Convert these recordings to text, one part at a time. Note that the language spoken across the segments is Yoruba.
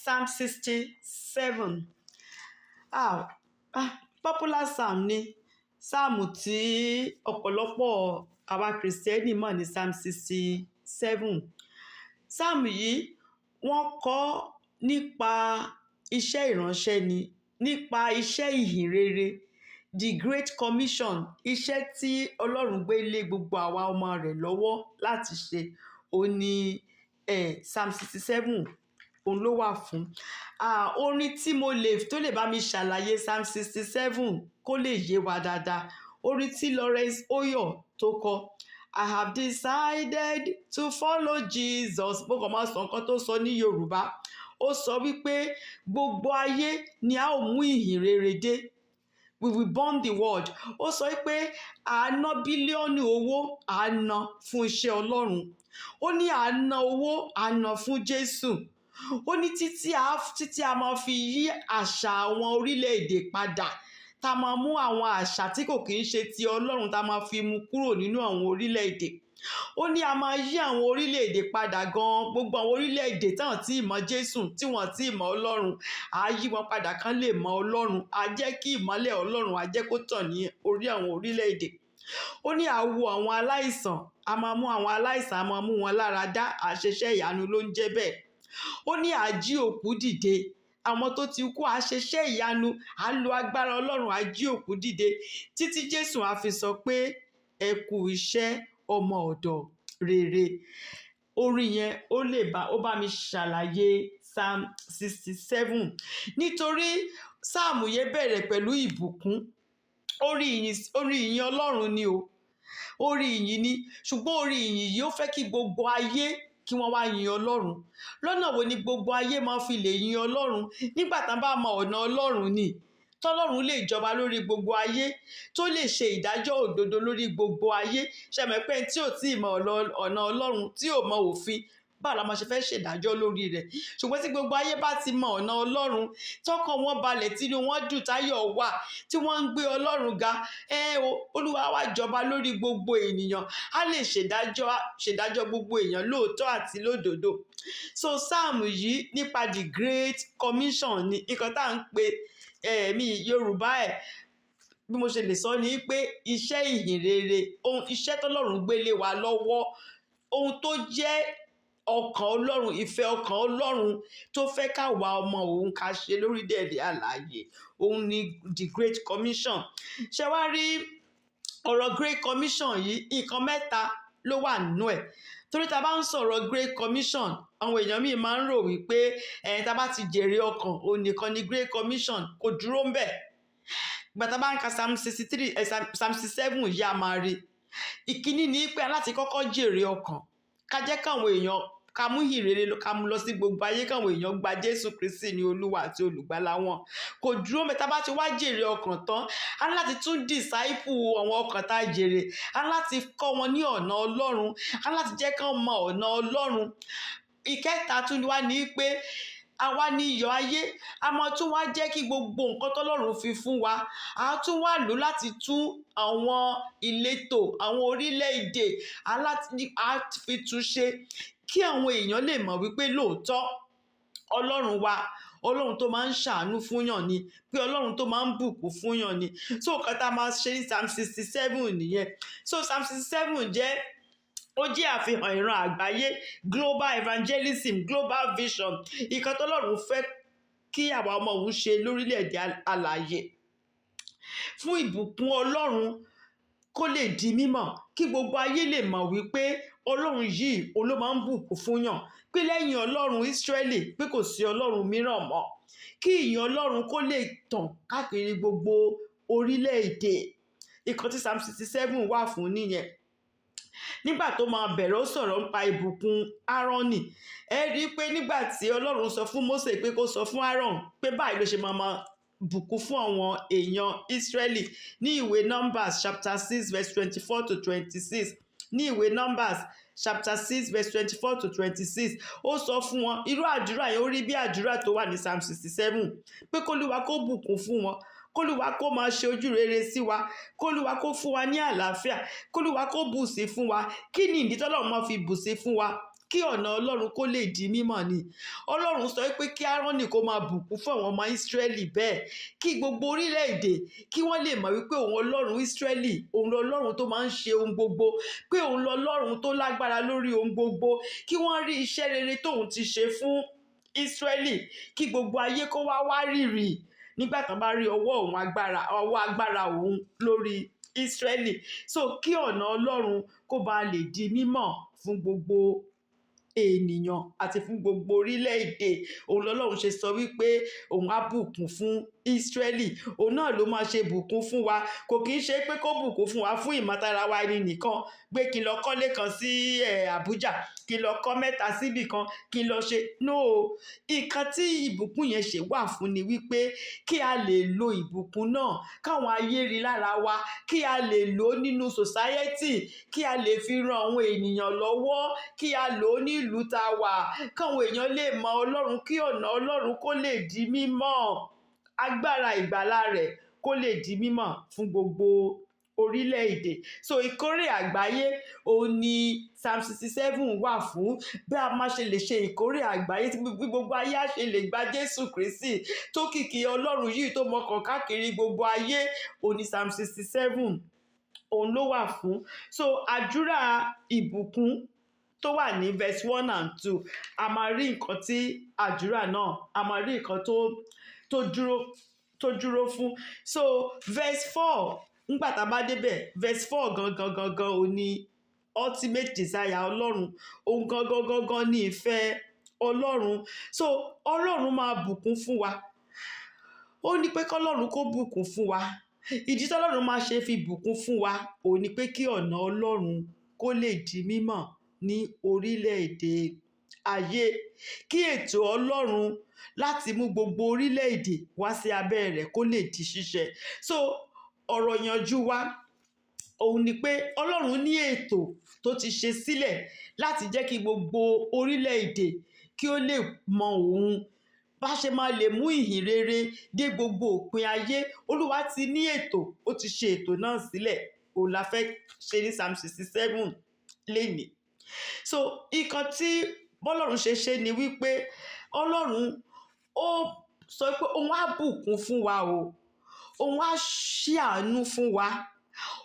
Psalm 67. Ah, ah, popular psalm ni. Psalm tí ọ̀pọ̀lọpọ̀ àwa Kristẹni mọ̀ ní Psalm 67. Psalm yìí wọ́n kọ nípa iṣẹ́ ìránṣẹ́ ni, nípa iṣẹ́ ìhìnrere, the Great Commission, iṣẹ́ tí Ọlọ́run gbé lé gbogbo àwa ọmọ rẹ̀ lọ́wọ́ láti ṣe. Ó ní Psalm 67 òun ló wà fún. Ah, orin tí mo lè tó lè bá mi ṣàlàyé Psalm 67 kó lè yé wa dáadáa. Orin tí Lawrence Oyor tó kọ. "I have decided to follow Jesus." Mo kàn máa sọ nǹkan tó sọ ní Yorùbá. Ó sọ wípé gbogbo ayé ni a ó mú ìhìn rere dé. We will burn the world. Ó sọ pé à á ná bílíọ̀nù owó, à á ná fún iṣẹ́ Ọlọ́run. Ó ní à á ná owó, à á ná fún Jésù. Ó ní títí a máa fi yí àṣà àwọn orílẹ̀-èdè padà, tá a máa mú àwọn àṣà tí kò kí ń ṣe ti Ọlọ́run, tá a máa fi mú kúrò nínú àwọn orílẹ̀-èdè. Ó ní a máa yí àwọn orílẹ̀-èdè padà gan-an. Gbogbo àwọn orílẹ̀-èdè tán tí ì mọ̀ Jésù, tí wọ́n tí ì mọ̀ Ọlọ́run, à á yí wọn padà kán lè mọ Ọlọ́run. À jẹ́ kí ìmọ́lẹ̀ Ọlọ́run, á jẹ́ kó tàn ní orí àwọn orílẹ̀-èdè. Ó ní à wo àwọn aláìsàn, a máa mú àwọn aláìsàn, a máa mú wọn lára dá, àṣeṣẹ́ ìyanu ló ń jẹ́ bẹ́ẹ̀. Ó ní à jí òkú dìde, àwọn tó ti kú, à ṣeṣẹ́ ìyanu, à lo agbára Ọlọ́run, à jí òkú dìde, títí Jésù á fi sọ pé, "Ẹ kú iṣẹ́, ọmọ ọ̀dọ̀ rere." Orin yẹn ó lè bá ó bá mi ṣàlàyé Psalm 67, nítorí psalm yẹn bẹ̀rẹ̀ pẹ̀lú ìbùkún. Orin ìyìn, orin ìyìn Ọlọ́run ni o. Orin ìyìn ni, ṣùgbọ́n orin ìyìn yìí, ó fẹ́ kí gbogbo ayé kí wọ́n wá yin Ọlọ́run. Lọ́nà wo ni gbogbo ayé máa fi lè yin Ọlọ́run? Nígbà tán bá mọ ọ̀nà Ọlọ́run ni, tọ́lọ́run lè jọba lórí gbogbo ayé, tó lè ṣe ìdájọ́ òdodo lórí gbogbo ayé. Ṣẹmọ̀ pé tí ò tí ì mọ ọ̀nà Ọlọ́run, tí ò mọ òfin, báwo la máa ṣe fẹ́ ṣèdájọ́ lórí rẹ̀? Ṣùgbọ́n tí gbogbo ayé bá ti mọ ọ̀nà Ọlọ́run, tọkàn wọn balẹ̀, tínú wọn dùn, táyọ̀ wà, tí wọ́n ń gbé Ọlọ́run ga, ẹ o, Olúwa wá jọba lórí gbogbo ènìyàn, á lè ṣèdájọ́ gbogbo èèyàn lóòótọ́ àti lódodo. So psalm yìí nípa the Great Commission ni. Nǹkan tá à ń pe ẹ̀mí Yorùbá ẹ̀, bí mo ṣe lè sọ ni pé iṣẹ́ ìhìn rere, ohun iṣẹ́ tọ́lọ́run gbé lé wa lọ́wọ́, ohun tó jẹ́ ọkàn Ọlọ́run, ìfẹ́ ọkàn Ọlọ́run tó fẹ́ káwa ọmọ òun ká ṣe lórílẹ̀‐èdè àlàyé, òun ni the Great Commission. Ṣé wá rí ọ̀rọ̀ Great Commission yìí, nǹkan mẹ́ta ló wà nínú ẹ̀. Torí tá a bá ń sọ̀rọ̀ Great Commission, àwọn èèyàn míì máa ń rò wípé ẹ̀yìn tá a bá ti jèrè ọkàn, òun nìkan ni Great Commission. Kò dúró ń bẹ̀. Ìgbà tá a bá ń ka Psalm 63, Psalm 67 yìí, a máa rí. Ìkíní ni pé láti kọ́kọ́ jèrè ọkàn, ká jẹ́ káwọn èèyàn, ká mú ìhìnrere, ká mú lọ sí gbogbo ayé, káwọn èèyàn gba Jésù Kristi ní Olúwa àti Olùgbàlà wọn. Kò dúró mẹ́ta. Bá ti wá jèrè ọkàn tán, á ní láti tún disciple àwọn ọkàn tá a jèrè, á ní láti kọ́ wọn ní ọ̀nà Ọlọ́run, á ní láti jẹ́ kán mọ ọ̀nà Ọlọ́run. Ìkẹta tún wá ní pé àwa ní iyọ̀ ayé. A máa tún wá jẹ́ kí gbogbo nǹkan tọ́lọ́run fi fún wa, a tún wá lò láti tún àwọn ìletò, àwọn orílẹ̀-èdè, á fi tún ṣe, kí àwọn èèyàn lè mọ̀ wípé lóòótọ́, Ọlọ́run wa, Ọlọ́run tó máa ń ṣàánú fúnyàn ni, pé Ọlọ́run tó máa ń bùkún fúnyàn ni. So nǹkan tá a máa ṣe ní Psalm 67 nìyẹn. So Psalm 67 jẹ́, ó jẹ́ àfihàn ìran àgbáyé, global evangelism, global vision, ìkan tọ́lọ́run fẹ́ kí àwa ọmọ òun ṣe lórílẹ̀‐èdè alààyè, fún ìbùkún Ọlọ́run kó lè di mímọ̀, kí gbogbo ayé lè mọ̀ wípé Ọlọ́run yìí, òun ló máa ń bùkún fúnyàn, pé lẹ́yìn Ọlọ́run Ísírẹ́lì, pé kò sí Ọlọ́run mìíràn mọ́, kí ìyìn Ọlọ́run kó lè tàn káàkiri gbogbo orílẹ̀-èdè. Ìkan tí Psalm 67 wà fún nìyẹn. Nígbà tó máa bẹ̀rẹ̀, ó sọ̀rọ̀ nípa ìbùkún Áárónì. Ẹ rí i pé nígbà tí Ọlọ́run sọ fún Mósè pé kó sọ fún Áárónì pé báyìí ló ṣe máa máa bùkún fún àwọn èèyàn Ísírẹ́lì, ní ìwé Numbers chapter 6 verse 24 to 26, ní ìwé Numbers chapter 6 verse 24 to 26, ó sọ fún wọn irú àdúrà yẹn. Ó rí bí àdúrà tó wà ní Psalm 67, pé kólúwa kó bùkún fún wọn, kólúwa kó máa ṣe ojú rere sí wa, kólúwa kó fún wa ní àlàáfíà, kólúwa kó bùsí fún wa. Kí ni ìdí tọ́lọ́run máa fi bùsí fún wa? Kí ọ̀nà Ọlọ́run kó lè di mímọ̀ ni. Ọlọ́run sọ pé kí Áárónì kó máa bùkún fún àwọn ọmọ Ísírẹ́lì bẹ́ẹ̀, kí gbogbo orílẹ̀-èdè kí wọ́n lè mọ̀ wípé òun Ọlọ́run Ísírẹ́lì, òun lọlọ́run tó máa ń ṣe ohun gbogbo, pé òun lọlọ́run tó lágbára lórí ohun gbogbo, kí wọ́n rí iṣẹ́ rere tóun ti ṣe fún Ísírẹ́lì, kí gbogbo ayé kó wá wárìrì nígbà tán bá rí ọwọ́ òun agbára, ọwọ́ agbára òun lórí Ísírẹ́lì. So kí ọ̀nà Ọlọ́run kó ba lè di mímọ̀ fún gbogbo ènìyàn àti fún gbogbo orílẹ̀-èdè. Òun lọ́lọ́run ṣe sọ wípé òun á bùkún fún Ísírẹ́lì. Òun náà ló máa ṣe bùkún fún wa. Kò kì í ṣe pé kó bùkún fún wa fún ìmọ̀tara wa ẹni nìkan, pé kí n lọ kọ́lé kan sí Àbújá, kí n lọ kọ́ mẹ́ta síbì kan, kí n lọ ṣe. No, nǹkan tí ìbùkún yẹn ṣe wà fún ni wípé kí a lè lo ìbùkún náà, káwọn ayé rí lára wa, kí a lè lò ó nínú society, kí a lè fi ran àwọn ènìyàn lọ́wọ́, kí a lò ó ní ìlú tá a wà, káwọn èèyàn lè mọ Ọlọ́run, kí ọ̀nà Ọlọ́run kó lè di mímọ̀, agbára ìgbàlà rẹ̀ kó lè di mímọ̀ fún gbogbo orílẹ̀-èdè. So ìkórè àgbáyé òun ni Psalm 67 wà fún. Bí a máa ṣe lè ṣe ìkórè àgbáyé, tí gbogbo ayé á ṣe lè gba Jésù Kristi tó kìkì Ọlọ́run yìí tó mọkàn káàkiri gbogbo ayé, òun ni Psalm 67 òun ló wà fún. So àdúrà ìbùkún tó wà ní verse 1 and 2, a máa rí nǹkan tí àdúrà náà, a máa rí nǹkan tó dúró fún. So verse 4, nígbà tá a bá débẹ̀, verse 4 gangan gangan òun ni ultimate desire Ọlọ́run. Òun gangan gangan ní ìfẹ́ Ọlọ́run. So Ọlọ́run máa bùkún fún wa. Ó ní pé kọ́lọ́run kó bùkún fún wa. Ìdí tọ́lọ́run máa ṣe fi bùkún fún wa òun ni pé kí ọ̀nà Ọlọ́run kó lè di mímọ̀ ní orílẹ̀-èdè ayé, kí ètò Ọlọ́run láti mú gbogbo orílẹ̀-èdè wá sí abẹ́ rẹ̀ kó lè di ṣíṣẹ. So ọ̀rọ̀ ìyànjú wa òun ni pé Ọlọ́run ní ètò tó ti ṣe sílẹ̀ láti jẹ́ kí gbogbo orílẹ̀-èdè kí ó lè mọ òun, bá ṣe máa lè mú ìhìn rere dé gbogbo òpin ayé. Olúwa ti ní ètò, ó ti ṣe ètò náà sílẹ̀. Òun la fẹ́ ṣe ní Psalm 67 lénìí. So nǹkan tí bọ́lọ́run ṣe ṣe ni wípé Ọlọ́run ó sọ pé òun á bùkún fún wa o, òun á ṣí àánú fún wa,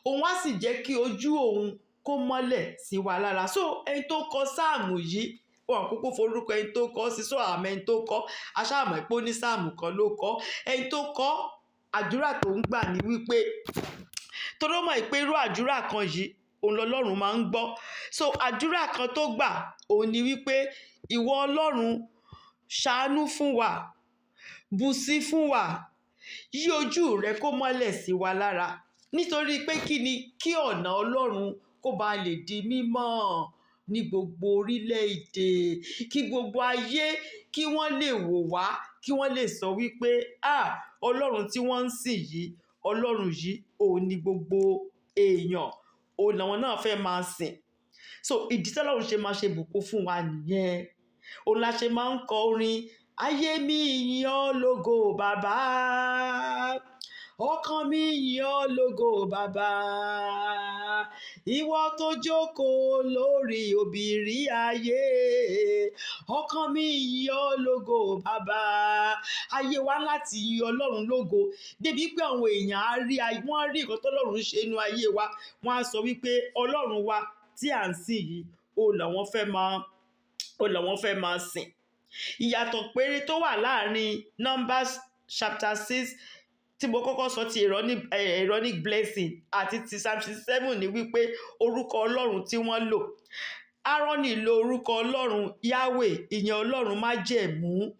òun á sì jẹ́ kí ojú òun kó mọ́lẹ̀ sí wa lára. So ẹni tó kọ sáàmù yìí, wọn kúkú forúkọ ẹni tó kọ sí, so àmọ́ ẹni tó kọ aṣáàmọ̀ pé ó ní sáàmù kan ló kọ. Ẹni tó kọ, àdúrà tó ń gbà ní wípé torí ó mọ̀ pé irú àdúrà kan yìí òun lọ́lọ́run máa ń gbọ́. So àdúrà kan tó gbà òun ni wípé, ìwọ Ọlọ́run, ṣàánú fún wa, bùsí fún wa, yí ojú rẹ kó mọ́lẹ̀ sí wa lára, nítorí pé kí ni? Kí ọ̀nà Ọlọ́run kó ba lè di mímọ̀ ní gbogbo orílẹ̀-èdè, kí gbogbo ayé kí wọ́n lè wò wá, kí wọ́n lè sọ wípé, ah, Ọlọ́run tí wọ́n ń sìn yìí, Ọlọ́run yìí òun ni gbogbo èèyàn, òun làwọn náà fẹ́ máa sìn. So ìdí tí Ọlọ́run ṣe máa ṣe bùkún fún wa nìyẹn. Òun la ṣe máa ń kọ orin, "Ayé mi yìn ọ́ lógo bàbá, ọkàn mi yìn ọ́ lógo bàbá, ìwọ tó jókòó lórí òbírí ayé, ọkàn mi yìn ọ́ lógo bàbá." Ayé wa láti yin Ọlọ́run lógo débi pé àwọn èèyàn á rí, wọ́n á rí nǹkan tọ́lọ́run ṣe nínú ayé wa, wọ́n á sọ wípé Ọlọ́run wa tí à ń sìn yìí, òun làwọn fẹ́ máa sìn. Ìyàtọ̀ péré tó wà láàrin Numbers chapter 6 tí mo kọ́kọ́ sọ, ti Aaronic blessing, àti ti Psalm 67 ni wípé orúkọ Ọlọ́run tí wọ́n lò. Aaroni lo orúkọ Ọlọ́run Yahweh, ìyẹn Ọlọ́run májẹ̀mú.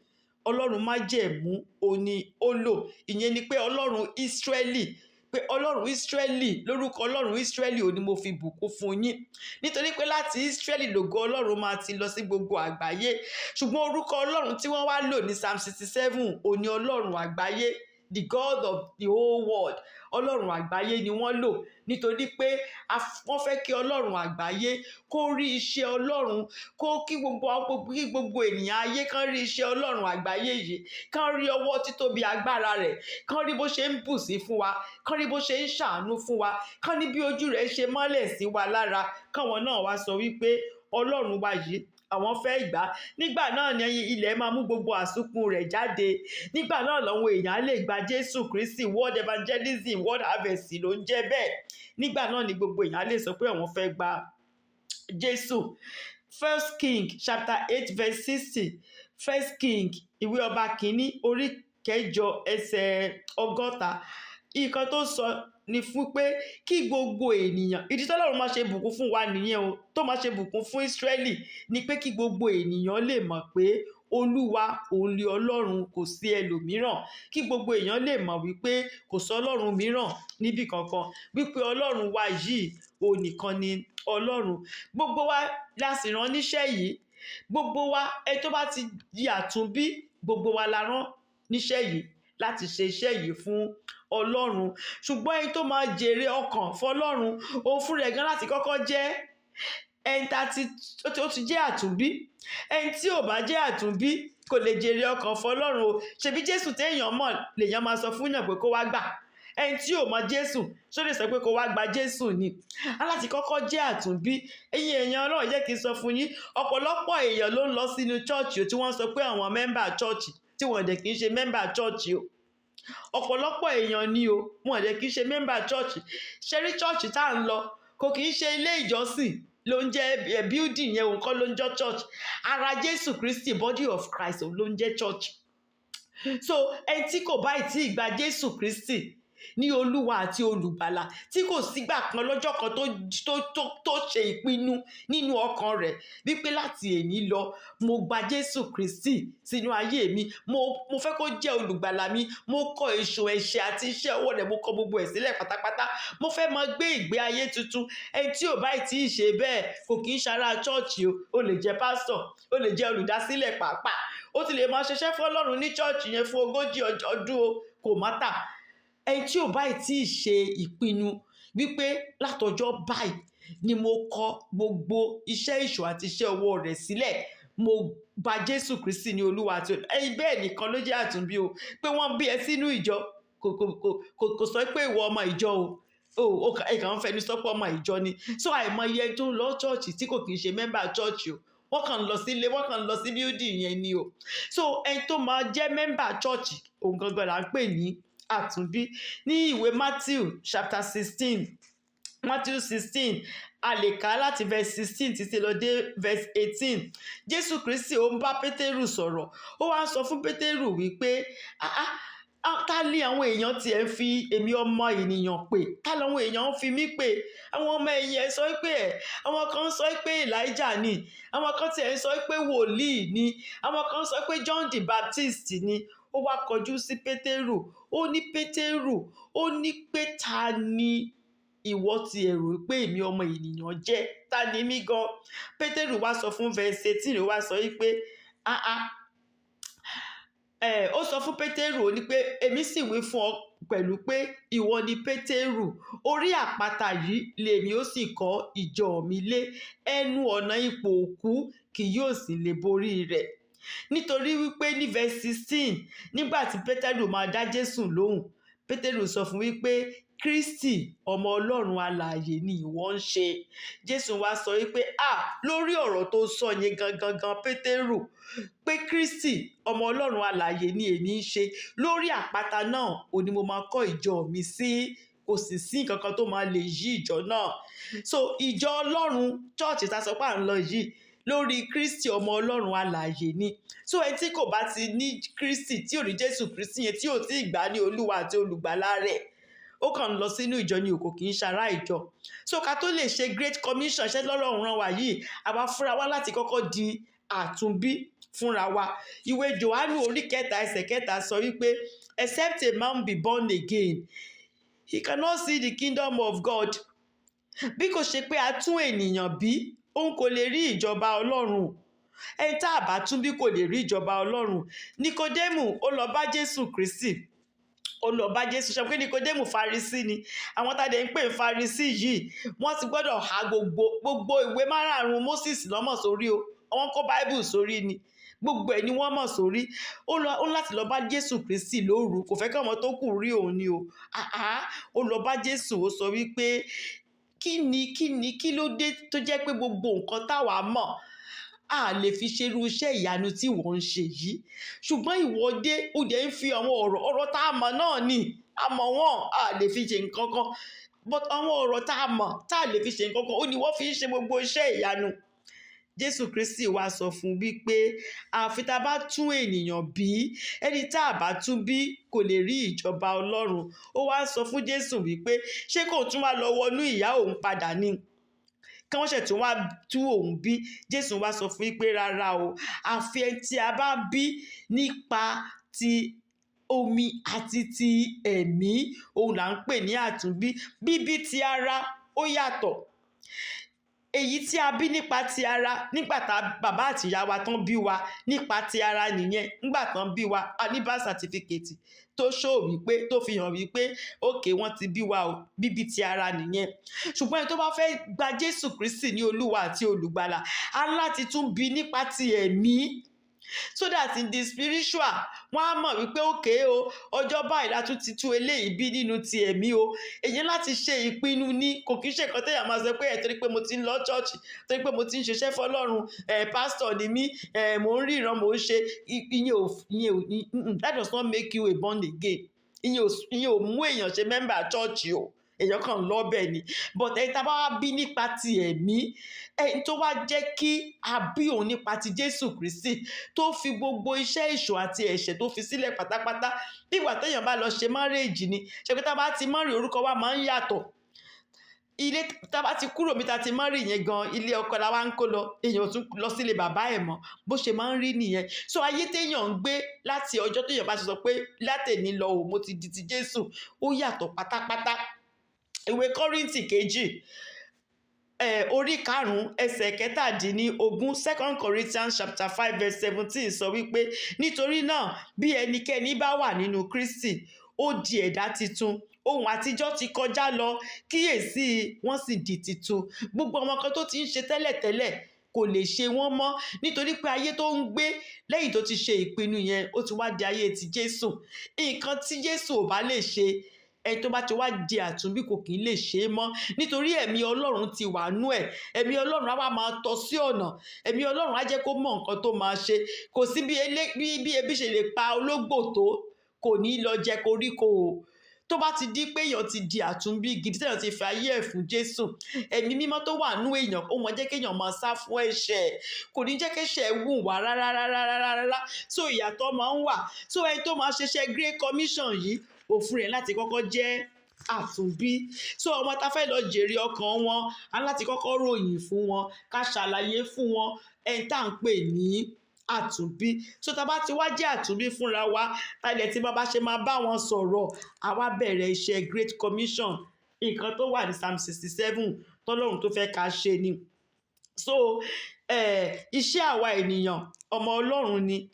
Ọlọ́run májẹ̀mú òun ni ó lò. Ìyẹn ni pé Ọlọ́run Ísírẹ́lì, pé Ọlọ́run Ísírẹ́lì, lórúkọ Ọlọ́run Ísírẹ́lì òun ni mo fi bùkún fún yín, nítorí pé láti Ísírẹ́lì lògo Ọlọ́run máa ti lọ sí gbogbo àgbáyé. Ṣùgbọ́n orúkọ Ọlọ́run tí wọ́n wá lò ní Psalm 67 òun ni Ọlọ́run àgbáyé, the God of the whole world. Ọlọ́run àgbáyé ni wọ́n lò, nítorí pé wọ́n fẹ́ kí Ọlọ́run àgbáyé kó rí iṣẹ́ Ọlọ́run, kó kí gbogbo ènìyàn ayé kán rí iṣẹ́ Ọlọ́run àgbáyé yìí, kán rí ọwọ́ títóbi agbára rẹ̀, kán rí bó ṣe ń bù sí fún wa, kán rí bó ṣe ń ṣàánú fún wa, kán ní bí ojú rẹ̀ ṣe mọ́lẹ̀ sí wa lára, káwọn náà wá sọ wípé Ọlọ́run wa yìí, àwọn fẹ́ gbà á. Nígbà náà ni ilẹ̀ máa mú gbogbo àsùnkún rẹ̀ jáde. Nígbà náà làwọn èèyàn á lè gba Jésù Kristi. World evangelism, world harvest ló ń jẹ́ bẹ́ẹ̀. Nígbà náà ni gbogbo èèyàn á lè sọ pé àwọn fẹ́ gba Jésù. First King chapter 8 verse 60. First King, ìwé ọba kìíní, orí 8 ẹsẹ̀ 60. Nǹkan tó sọ ni fún pé kí gbogbo ènìyàn, ìdí tọ́lọ́run máa ṣe bùkún fún wa nìyẹn o, tó máa ṣe bùkún fún Ísírẹ́lì ni pé kí gbogbo ènìyàn lè mọ̀ pé Olúwa òun lé Ọlọ́run, kò sí ẹlòmíràn. Kí gbogbo èèyàn lè mọ̀ wípé kò sọ Ọlọ́run mìíràn níbì kankan, wípé Ọlọ́run wa yìí òun nìkan ni Ọlọ́run. Gbogbo wa la sì rán níṣẹ́ yìí. Gbogbo wa, ẹ tó bá ti di àtúnbí, gbogbo wa la rán níṣẹ́ yìí láti ṣe iṣẹ́ yìí fún Ọlọ́run. Ṣùgbọ́n ẹni tó máa jèrè ọkàn fọlọ́run, òun fún rẹ̀ gan láti kọ́kọ́ jẹ́ ẹni tá ti ó ti jẹ́ àtúnbí. Ẹni tí ò bá jẹ́ àtúnbí kò lè jèrè ọkàn fọlọ́run o. Ṣebí Jésù téèyàn mọ̀ lèèyàn máa sọ fún yàn pé kó wá gbà. Ẹni tí ò mọ Jésù ṣó lè sọ pé kó wá gba Jésù ni? Aláti kọ́kọ́ jẹ́ àtúnbí. Ẹ̀yin èèyàn Ọlọ́run, jẹ́ kí n sọ fún yín, ọ̀pọ̀lọpọ̀ èèyàn ló ń lọ sínú chọ́ọ̀chì tí wọ́n sọ pé àwọn mẹ́mbà chọ́ọ̀chì, tí wọ́n dẹ̀ kì í ṣe mẹ́mbà chọ́ọ̀chì o. Ọ̀pọ̀lọpọ̀ èèyàn ni o, wọ́n dẹ̀ kì í ṣe mẹ́mbà chọ́ọ̀chì. Ṣẹ́rí chọ́ọ̀chì tá à ń lọ, kò kì í ṣe ilé ìjọsìn ló ń jẹ́ building yẹn, òun kọ́ ló ń jẹ́ church. Ara Jésù Kristi, body of Christ, òun ló ń jẹ́ church. So ẹni tí kò báyìí tí ì gba Jésù Kristi ní Olúwa àti Olùgbàlà, tí kò sígbà kan lọ́jọ́ kan tó ṣe ìpinnu nínú ọkàn rẹ̀ wípé láti èní lọ, mo gba Jésù Kristi sínú ayé mi, mo fẹ́ kó jẹ́ olùgbàlà mi, mo kọ èso ẹ̀ṣẹ̀ àti iṣẹ́ ọwọ́ rẹ̀, mo kọ gbogbo ẹ̀ sílẹ̀ pátápátá, mo fẹ́ máa gbé ìgbé ayé tuntun. Ẹni tí ò báyìí tí ì ṣe bẹ́ẹ̀ kò kì í ṣara chọ́ọ̀chì o. Ó lè jẹ́ pásítọ̀, ó lè jẹ́ olùdásílẹ̀ pàápàá, ó ti lè máa ṣiṣẹ́ fọ́lọ́run ní chọ́ọ̀chì yẹn fún 40 ọdún o, kò matter. Ẹni tí ò báyìí tí ì ṣe ìpinnu wípé látọjọ́ báyìí ni mo kọ gbogbo iṣẹ́ ìṣù àti iṣẹ́ ọwọ́ rẹ̀ sílẹ̀, mo gba Jésù Kristi ní Olúwa àti ẹ̀yin, bẹ́ẹ̀ nìkan ló jẹ́ àtúnbí o. Pé wọ́n bí ẹ sínú ìjọ kò sọ pé ìwọ ọmọ ìjọ o. O ẹ kàn ń fẹnu sọ pé ọmọ ìjọ ni. So àìmọye ẹni tó ń lọ chọ́ọ̀chì tí kò kì í ṣe mẹ́mbà chọ́ọ̀chì o. Wọ́n kàn ń lọ sílé, wọ́n kàn ń lọ sí building yẹn ni o. So ẹni tó máa jẹ́ mẹ́mbà chọ́ọ̀chì, òun gangan là ń pè ní àtúnbí. Ní ìwé Matthew chapter 16, Matthew 16, a lè kà á láti verse 16 títí lọ dé verse 18. Jésù Kristi ó ń bá Pétérù sọ̀rọ̀. Ó wá ń sọ fún Pétérù wípé, "Ah ah, ta lé àwọn èèyàn tiẹ̀ ń fi èmi ọmọ ènìyàn pè? Ta làwọn èèyàn ń fi mí pè?" Àwọn ọmọ ẹ̀yìn ẹ̀ sọ pé ẹ̀, àwọn kan sọ pé Elijah ni, àwọn kan tiẹ̀ ń sọ pé wòlíì ni, àwọn kan sọ pé John the Baptist ni. Ó wá kọjú sí Pétérù, ó ní, "Pétérù," ó ní pé, "ta ni ìwọ ti ẹ̀rù pé èmi ọmọ ènìyàn jẹ́? Ta ni mí gan?" Pétérù wá sọ fún verse 18, ó wá sọ wípé, ah ah, ẹ ó sọ fún Pétérù, ó ní pé, "Èmi sì wí fún ọ pẹ̀lú pé ìwọ ni Pétérù, orí àpáta yìí lèmi ó sì kọ́ ìjọ mi lé, ẹnu ọ̀nà ipò òkú kì yóò sì lè borí rẹ̀." Nítorí wípé ní verse 16, nígbà tí Pétérù máa dá Jésù lóhùn, Pétérù sọ fún wípé, "Kristi, ọmọ Ọlọ́run alààyè ni ìwọ ń ṣe." Jésù wá sọ wípé, "Ah, lórí ọ̀rọ̀ tó sọ yẹn gangan gan, Pétérù, pé Kristi ọmọ Ọlọ́run alààyè ni èmi ń ṣe, lórí àpáta náà ò ní mo máa kọ́ ìjọ mi sí, kò sì sí nǹkan kan tó máa lè yí ìjọ náà." So ìjọ Ọlọ́run, chọ́ọ̀chì tá a sọ pé à ń lọ yìí, lórí Kristi ọmọ Ọlọ́run alààyè ni. So ẹni tí kò bá ti ní Kristi, tí ò ní Jésù Kristi yẹn, tí ò tí ì gbà ní Olúwa àti Olùgbàlà rẹ̀, ó kàn ń lọ sínú ìjọ ni, òkò kì í ṣara ìjọ. So ká tó lè ṣe Great Commission, iṣẹ́ lọ́lọ́run rán wa yìí, àwa fúnra wa láti kọ́kọ́ di àtúnbí fúnra wa. Ìwé Jòhánù orí 3 ẹsẹ̀ 3 sọ wípé, "Except a man be born again, he cannot see the kingdom of God." Bí kò ṣe pé a tún ènìyàn bí, òun kò lè rí ìjọba Ọlọ́run. Ẹni tá a bá tún bí kò lè rí ìjọba Ọlọ́run. Nikodemu, ó lọ bá Jésù Kristi, ó lọ bá Jésù. Ṣe pé Nikodemu, Farisí ni. Àwọn tá a dẹ̀ ń pè ní Farisí yìí, wọ́n ti gbọ́dọ̀ há gbogbo ìwé márààrún Moses lọ́mọ̀ sórí o. Wọ́n kó Bible sórí ni, gbogbo ẹ̀ ni wọ́n mọ̀ sórí. Ó lọ, ó láti lọ bá Jésù Kristi lóru, kò fẹ́ kí ọmọ tó kù rí òun ni o. Àhá, ó lọ bá Jésù, ó sọ wípé, kí ni kí ló dé tó jẹ́ pé gbogbo nǹkan táwa mọ̀ A lè fi ṣerú iṣẹ́ ìyanu tí wọ́n ń ṣe yìí, ṣùgbọ́n ìwọ dé, ó dẹ̀ ń fi àwọn ọ̀rọ̀, ọ̀rọ̀ tá a mọ̀ náà ni, a mọ̀ wọ́n, a lè fi ṣe nǹkan kan, but àwọn ọ̀rọ̀ tá a mọ̀ tá a lè fi ṣe nǹkan kan, ó ní wọ́n fi ń ṣe gbogbo iṣẹ́ ìyanu. Jésù Kristi wá sọ fún wípé àfi tá a bá tún ènìyàn bí, ẹni tá a bá tún bí kò lè rí ìjọba Ọlọ́run. Ó wá sọ fún Jésù wípé ṣé kò tún wá lọ wọnú ìyá òun padà ni, kí wọ́n ṣẹ̀ tún wá tú òun bí? Jésù wá sọ fún wípé rárá o, àfi ẹni tí a bá bí nípa ti omi àti ti ẹ̀mí, òun là ń pè ní àtúnbí. Bíbí ti ara ó yàtọ̀. Èyí tí a bí nípa ti ara, nígbà tá bàbá àti ìyá wa tán bí wa nípa ti ara nìyẹn. Nígbà tán bí wa, a ní birth certificate tó show wípé, tó fi hàn wípé okay, wọ́n ti bí wa o, bíbí ti ara nìyẹn. Ṣùgbọ́n ẹni tó bá fẹ́ gba Jésù Kristi ní Olúwa àti Olùgbàlà, á láti tún bí nípa ti ẹ̀mí, so that in the spiritual, wọ́n á mọ̀ wípé okay o, ọjọ́ báyìí la tún ti tú eléyìí bí nínú ti ẹ̀mí o. Èyí láti ṣe ìpinnu ní, kò kí ń ṣe nǹkan téèyàn máa sọ pé ẹ̀ torí pé mo ti ń lọ church, torí pé mo ti ń ṣiṣẹ́ fọlọ́run, ẹ̀ pastor ni mí, ẹ̀ mò ń ríran, mò ń ṣe ìyẹn ò, that does not make you a born again. Ìyẹn ò mú èèyàn ṣe member church o, èèyàn kàn lọ bẹ́ẹ̀ ni. But ẹni tá a bá wá bí nípa ti ẹ̀mí, ẹni tó wá jẹ́ kí a bí òun nípa ti Jésù Kristi, tó fi gbogbo iṣẹ́ èṣù àti ẹ̀ṣẹ̀ tó fi sílẹ̀ pátápátá, bí ìgbà téèyàn bá lọ ṣe marriage ni. Ṣe pé tá a bá ti marry, orúkọ wa máa ń yàtọ̀. Ilé tá a bá ti kúrò bí ta ti marry yẹn gan, ilé ọkọ la wá ń kó lọ, èèyàn ò tún lọ sílé bàbá ẹ̀ mọ́. Bó ṣe máa ń rí nìyẹn. So ayé téèyàn ń gbé láti ọjọ́ téèyàn bá ti sọ pé látẹ̀ní lọ o, mo ti di ti Jésù, ó yàtọ̀ pátápátá. Ìwé Kọ́ríńtì kejì, orí 5, ẹsẹ̀ 17, Second Corinthians chapter 5 verse 17 sọ wípé, "Nítorí náà, bí ẹnikẹ́ni bá wà nínú Kristi, ó di ẹ̀dá titun. Ohun àtijọ́ ti kọjá lọ, kíyèsí, wọ́n sì di titun." Gbogbo àwọn kan tó ti ń ṣe tẹ́lẹ̀tẹ́lẹ̀ kò lè ṣe wọ́n mọ́, nítorí pé ayé tó ń gbé lẹ́yìn tó ti ṣe ìpinnu yẹn, ó ti wá di ayé ti Jésù. Nǹkan tí Jésù ò bá lè ṣe, ẹni tó bá ti wá di àtúnbí kò kì í lè ṣe é mọ́, nítorí ẹ̀mí Ọlọ́run ti wà nú ẹ̀. Ẹ̀mí Ọlọ́run á wá máa tọ́ sí ọ̀nà, ẹ̀mí Ọlọ́run á jẹ́ kó mọ nǹkan tó máa ṣe. Kò sí bí ebi ṣe lè pa ológbò tó, kò ní lọ jẹ koríko o. Tó bá ti di pé èèyàn ti di àtúnbí gidi, téèyàn ti fi ayé ẹ̀ fún Jésù, ẹ̀mí mímọ́ tó wà nú èèyàn, ó máa jẹ́ kéèyàn máa sá fún ẹ̀ṣẹ̀, kò ní jẹ́ kẹ́ṣẹ̀ wù wá rárá rárá rárá rárá. So ìyàtọ̀ máa ń wà. So ẹni tó máa ṣiṣẹ́ Great Commission yìí, òfin rẹ̀ láti kọ́kọ́ jẹ́ àtúnbí. So ọmọ tá fẹ́ lọ jèrè ọkàn wọn, á láti kọ́kọ́ ròyìn fún wọn, ká ṣàlàyé fún wọn ẹni tá à ń pè ní àtúnbí. So tá a bá ti wá jẹ́ àtúnbí fúnra wa, tá a dẹ̀ tí bá ṣe máa bá wọn sọ̀rọ̀, àwa bẹ̀rẹ̀ iṣẹ́ Great Commission. Nǹkan tó wà ní Psalm 67 tọ́lọ́run tó fẹ́ ká ṣe ni. So iṣẹ́ àwa ènìyàn, ọmọ Ọlọ́run, ni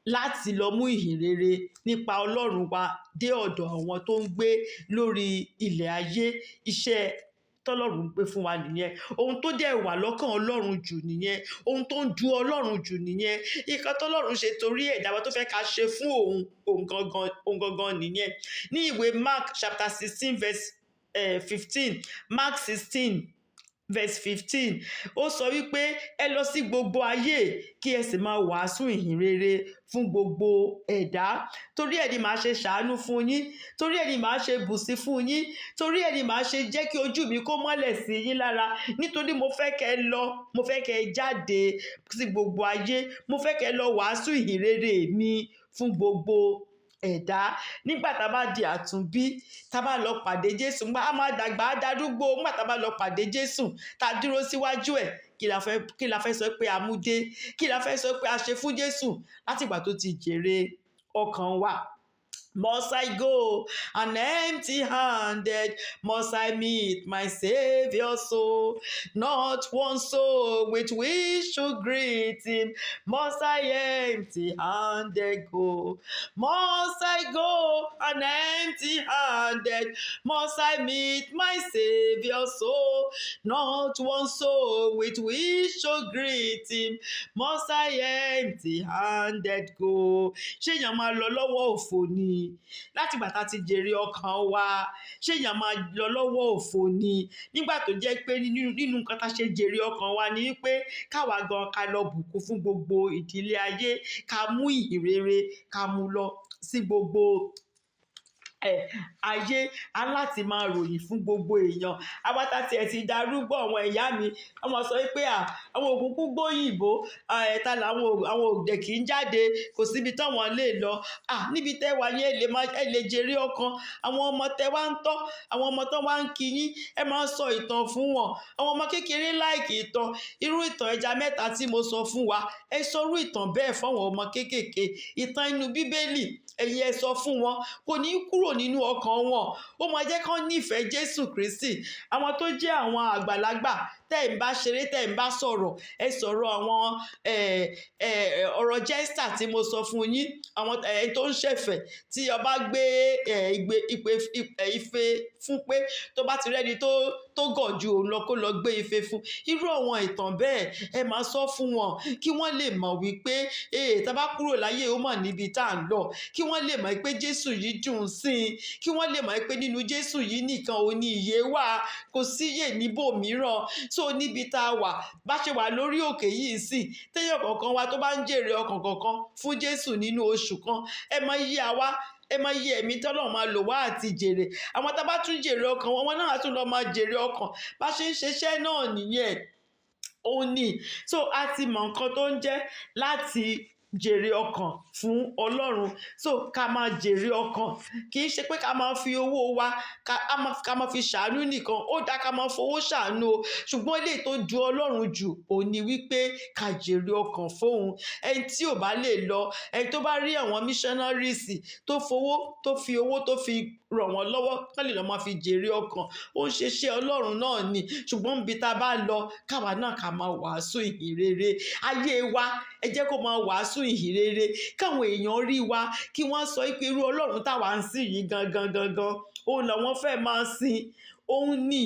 láti lọ mú ìhìn rere nípa Ọlọ́run wa dé ọ̀dọ̀ àwọn tó ń gbé lórí ilẹ̀ ayé. Iṣẹ́ tọ́lọ́run gbé fún wa nìyẹn. Ohun tó dẹ̀ wà lọ́kàn Ọlọ́run jù nìyẹn. Ohun tó ń du Ọlọ́run jù nìyẹn. Nǹkan tọ́lọ́run ṣe torí ẹ̀dá wa tó fẹ́ ká ṣe fún òun, òun gangan, òun gangan nìyẹn. Ní ìwé Mark chapter 16 verse 15, Mark 16 verse 15, ó sọ wípé, "Ẹ lọ sí gbogbo ayé, kí ẹ sì máa wàásù ìhìn rere fún gbogbo ẹ̀dá. Torí ẹ̀ ni màá ṣe ṣàánú fún yín, torí ẹ̀ ni màá ṣe bùsí fún yín, torí ẹ̀ ni màá ṣe jẹ́ kí ojú mi kó mọ́lẹ̀ sí yín lára, nítorí mo fẹ́ kẹ́ ẹ lọ, mo fẹ́ kẹ́ ẹ jáde sí gbogbo ayé, mo fẹ́ kẹ́ ẹ lọ wàásù ìhìn rere mi fún gbogbo ẹ̀dá." Nígbà tá a bá di àtúnbí, tá a bá lọ pàdé Jésù, nígbà a máa dàgbà, á darúgbó, nígbà tá a bá lọ pàdé Jésù, tá a dúró síwájú ẹ̀, kí la fẹ́ sọ pé a mú dé? Kí la fẹ́ sọ pé a ṣe fún Jésù látìgbà tó ti jèrè ọkàn wa? Must I go an empty handed? Must I meet my Savior so? Not one soul with which to greet him. Must I empty handed go? Must I go an empty handed? Must I meet my Savior so? Not one soul with which to greet him. Must I empty handed go? Ṣé èèyàn máa lọ lọ́wọ́ òfò ni? Látìgbà tá a ti jèrè ọkàn wa, ṣé èèyàn máa lọ lọ́wọ́ òfo ni? Nígbà tó jẹ́ pé nínú nǹkan tá a ṣe jèrè ọkàn wa ni wípé káwa gan ká lọ bùkún fún gbogbo ìdílé ayé, ká mú ìhìn rere, ká mú lọ sí gbogbo ayé. Á láti máa ròyìn fún gbogbo èèyàn. Àwa tá tiẹ̀ ti darúgbó, àwọn ìyá mi, wọ́n máa sọ wípé à, àwọn òkúkú gbóyìnbó, ẹ̀ta làwọn, àwọn òdẹ kì í jáde, kò síbi táwọn lè lọ. À, níbi tẹ́ wà yẹn, ẹ lè máa, ẹ lè jèrè ọkàn. Àwọn ọmọ tẹ́ wá ń tọ́, àwọn ọmọ tó wá ń kí yín, ẹ máa sọ ìtàn fún wọn. Àwọn ọmọ kékeré like ìtàn. Irú ìtàn ẹja mẹ́ta tí mo sọ fún wa, ẹ sọ irú ìtàn bẹ́ẹ̀ fún àwọn ọmọ kéékèèké. Ìtàn inú Bíbélì, ẹ̀yin ẹ sọ fún wọn, kò ní kúrò nínú ọkàn wọn. Ó máa jẹ́ kí wọ́n nífẹ̀ẹ́ Jésù Kristi. Àwọn tó jẹ́ àwọn àgbàlagbà, tẹ́ ẹ̀ ń bá ṣeré, tẹ́ ẹ̀ ń bá sọ̀rọ̀, ẹ sọ̀rọ̀ àwọn ọ̀rọ̀ jester tí mo sọ fún yín, àwọn tó ń ṣẹ̀fẹ̀ tí ọba gbé ìgbé, ìpè, ife fún pé tó bá ti rẹ́ni tó gọ̀ ju òun lọ kó lọ gbé ife fún. Irú àwọn ìtàn bẹ́ẹ̀ ẹ máa sọ fún wọn kí wọ́n lè mọ̀ wípé tá bá kúrò láyé ó mọ̀ níbi tá à ń lọ, kí wọ́n lè mọ̀ pé Jésù yìí dùn sí i, kí wọ́n lè mọ̀ pé nínú Jésù yìí nìkan òun ni ìyè wà, kò sí ìyè níbòmíràn. So níbi tá a wà, bá ṣe wà lórí òkè yìí sí, téèyàn kọ̀ọ̀kan wa tó bá ń jèrè ọkàn kọ̀ọ̀kan fún Jésù nínú oṣù kan, ẹ mọ iye àwa, ẹ mọ iye ẹ̀mí tọ́lọ́run máa lò wá àti jèrè. Àwọn tá bá tún jèrè ọkàn wọn, wọn náà á tún lọ máa jèrè ọkàn. Bá ṣe ń ṣiṣẹ́ náà nìyẹn. Ó ní. So a ti mọ nǹkan tó ń jẹ́ láti jèrè ọkàn fún Ọlọ́run. So ká máa jèrè ọkàn. Kì í ṣe pé ká máa fi owó wa, ká máa fi ṣàánú nìkan. Ó dáa ká máa fowó ṣàánú o. Ṣùgbọ́n eléyìí tó ju Ọlọ́run jù, òun ní wípé ká jèrè ọkàn fún òun. Ẹni tí ò bá lè lọ, ẹni tó bá rí àwọn missionaries tó fowó, tó fi owó tó fi ràn wọ́n lọ́wọ́, kí wọ́n lè lọ máa fi jèrè ọkàn. Ó ń ṣe iṣẹ́ Ọlọ́run náà ni. Ṣùgbọ́n níbi tá a bá lọ, káwa náà ká máa wàásù ìhìn rere. Ayé wa, ẹ jẹ́ kó máa wàásù ìhìn rere. Káwọn èèyàn rí wa, kí wọ́n sọ wípé irú Ọlọ́run táwa ń sìn yìí gangan gangan, òun làwọn fẹ́ máa sìn. Òun ní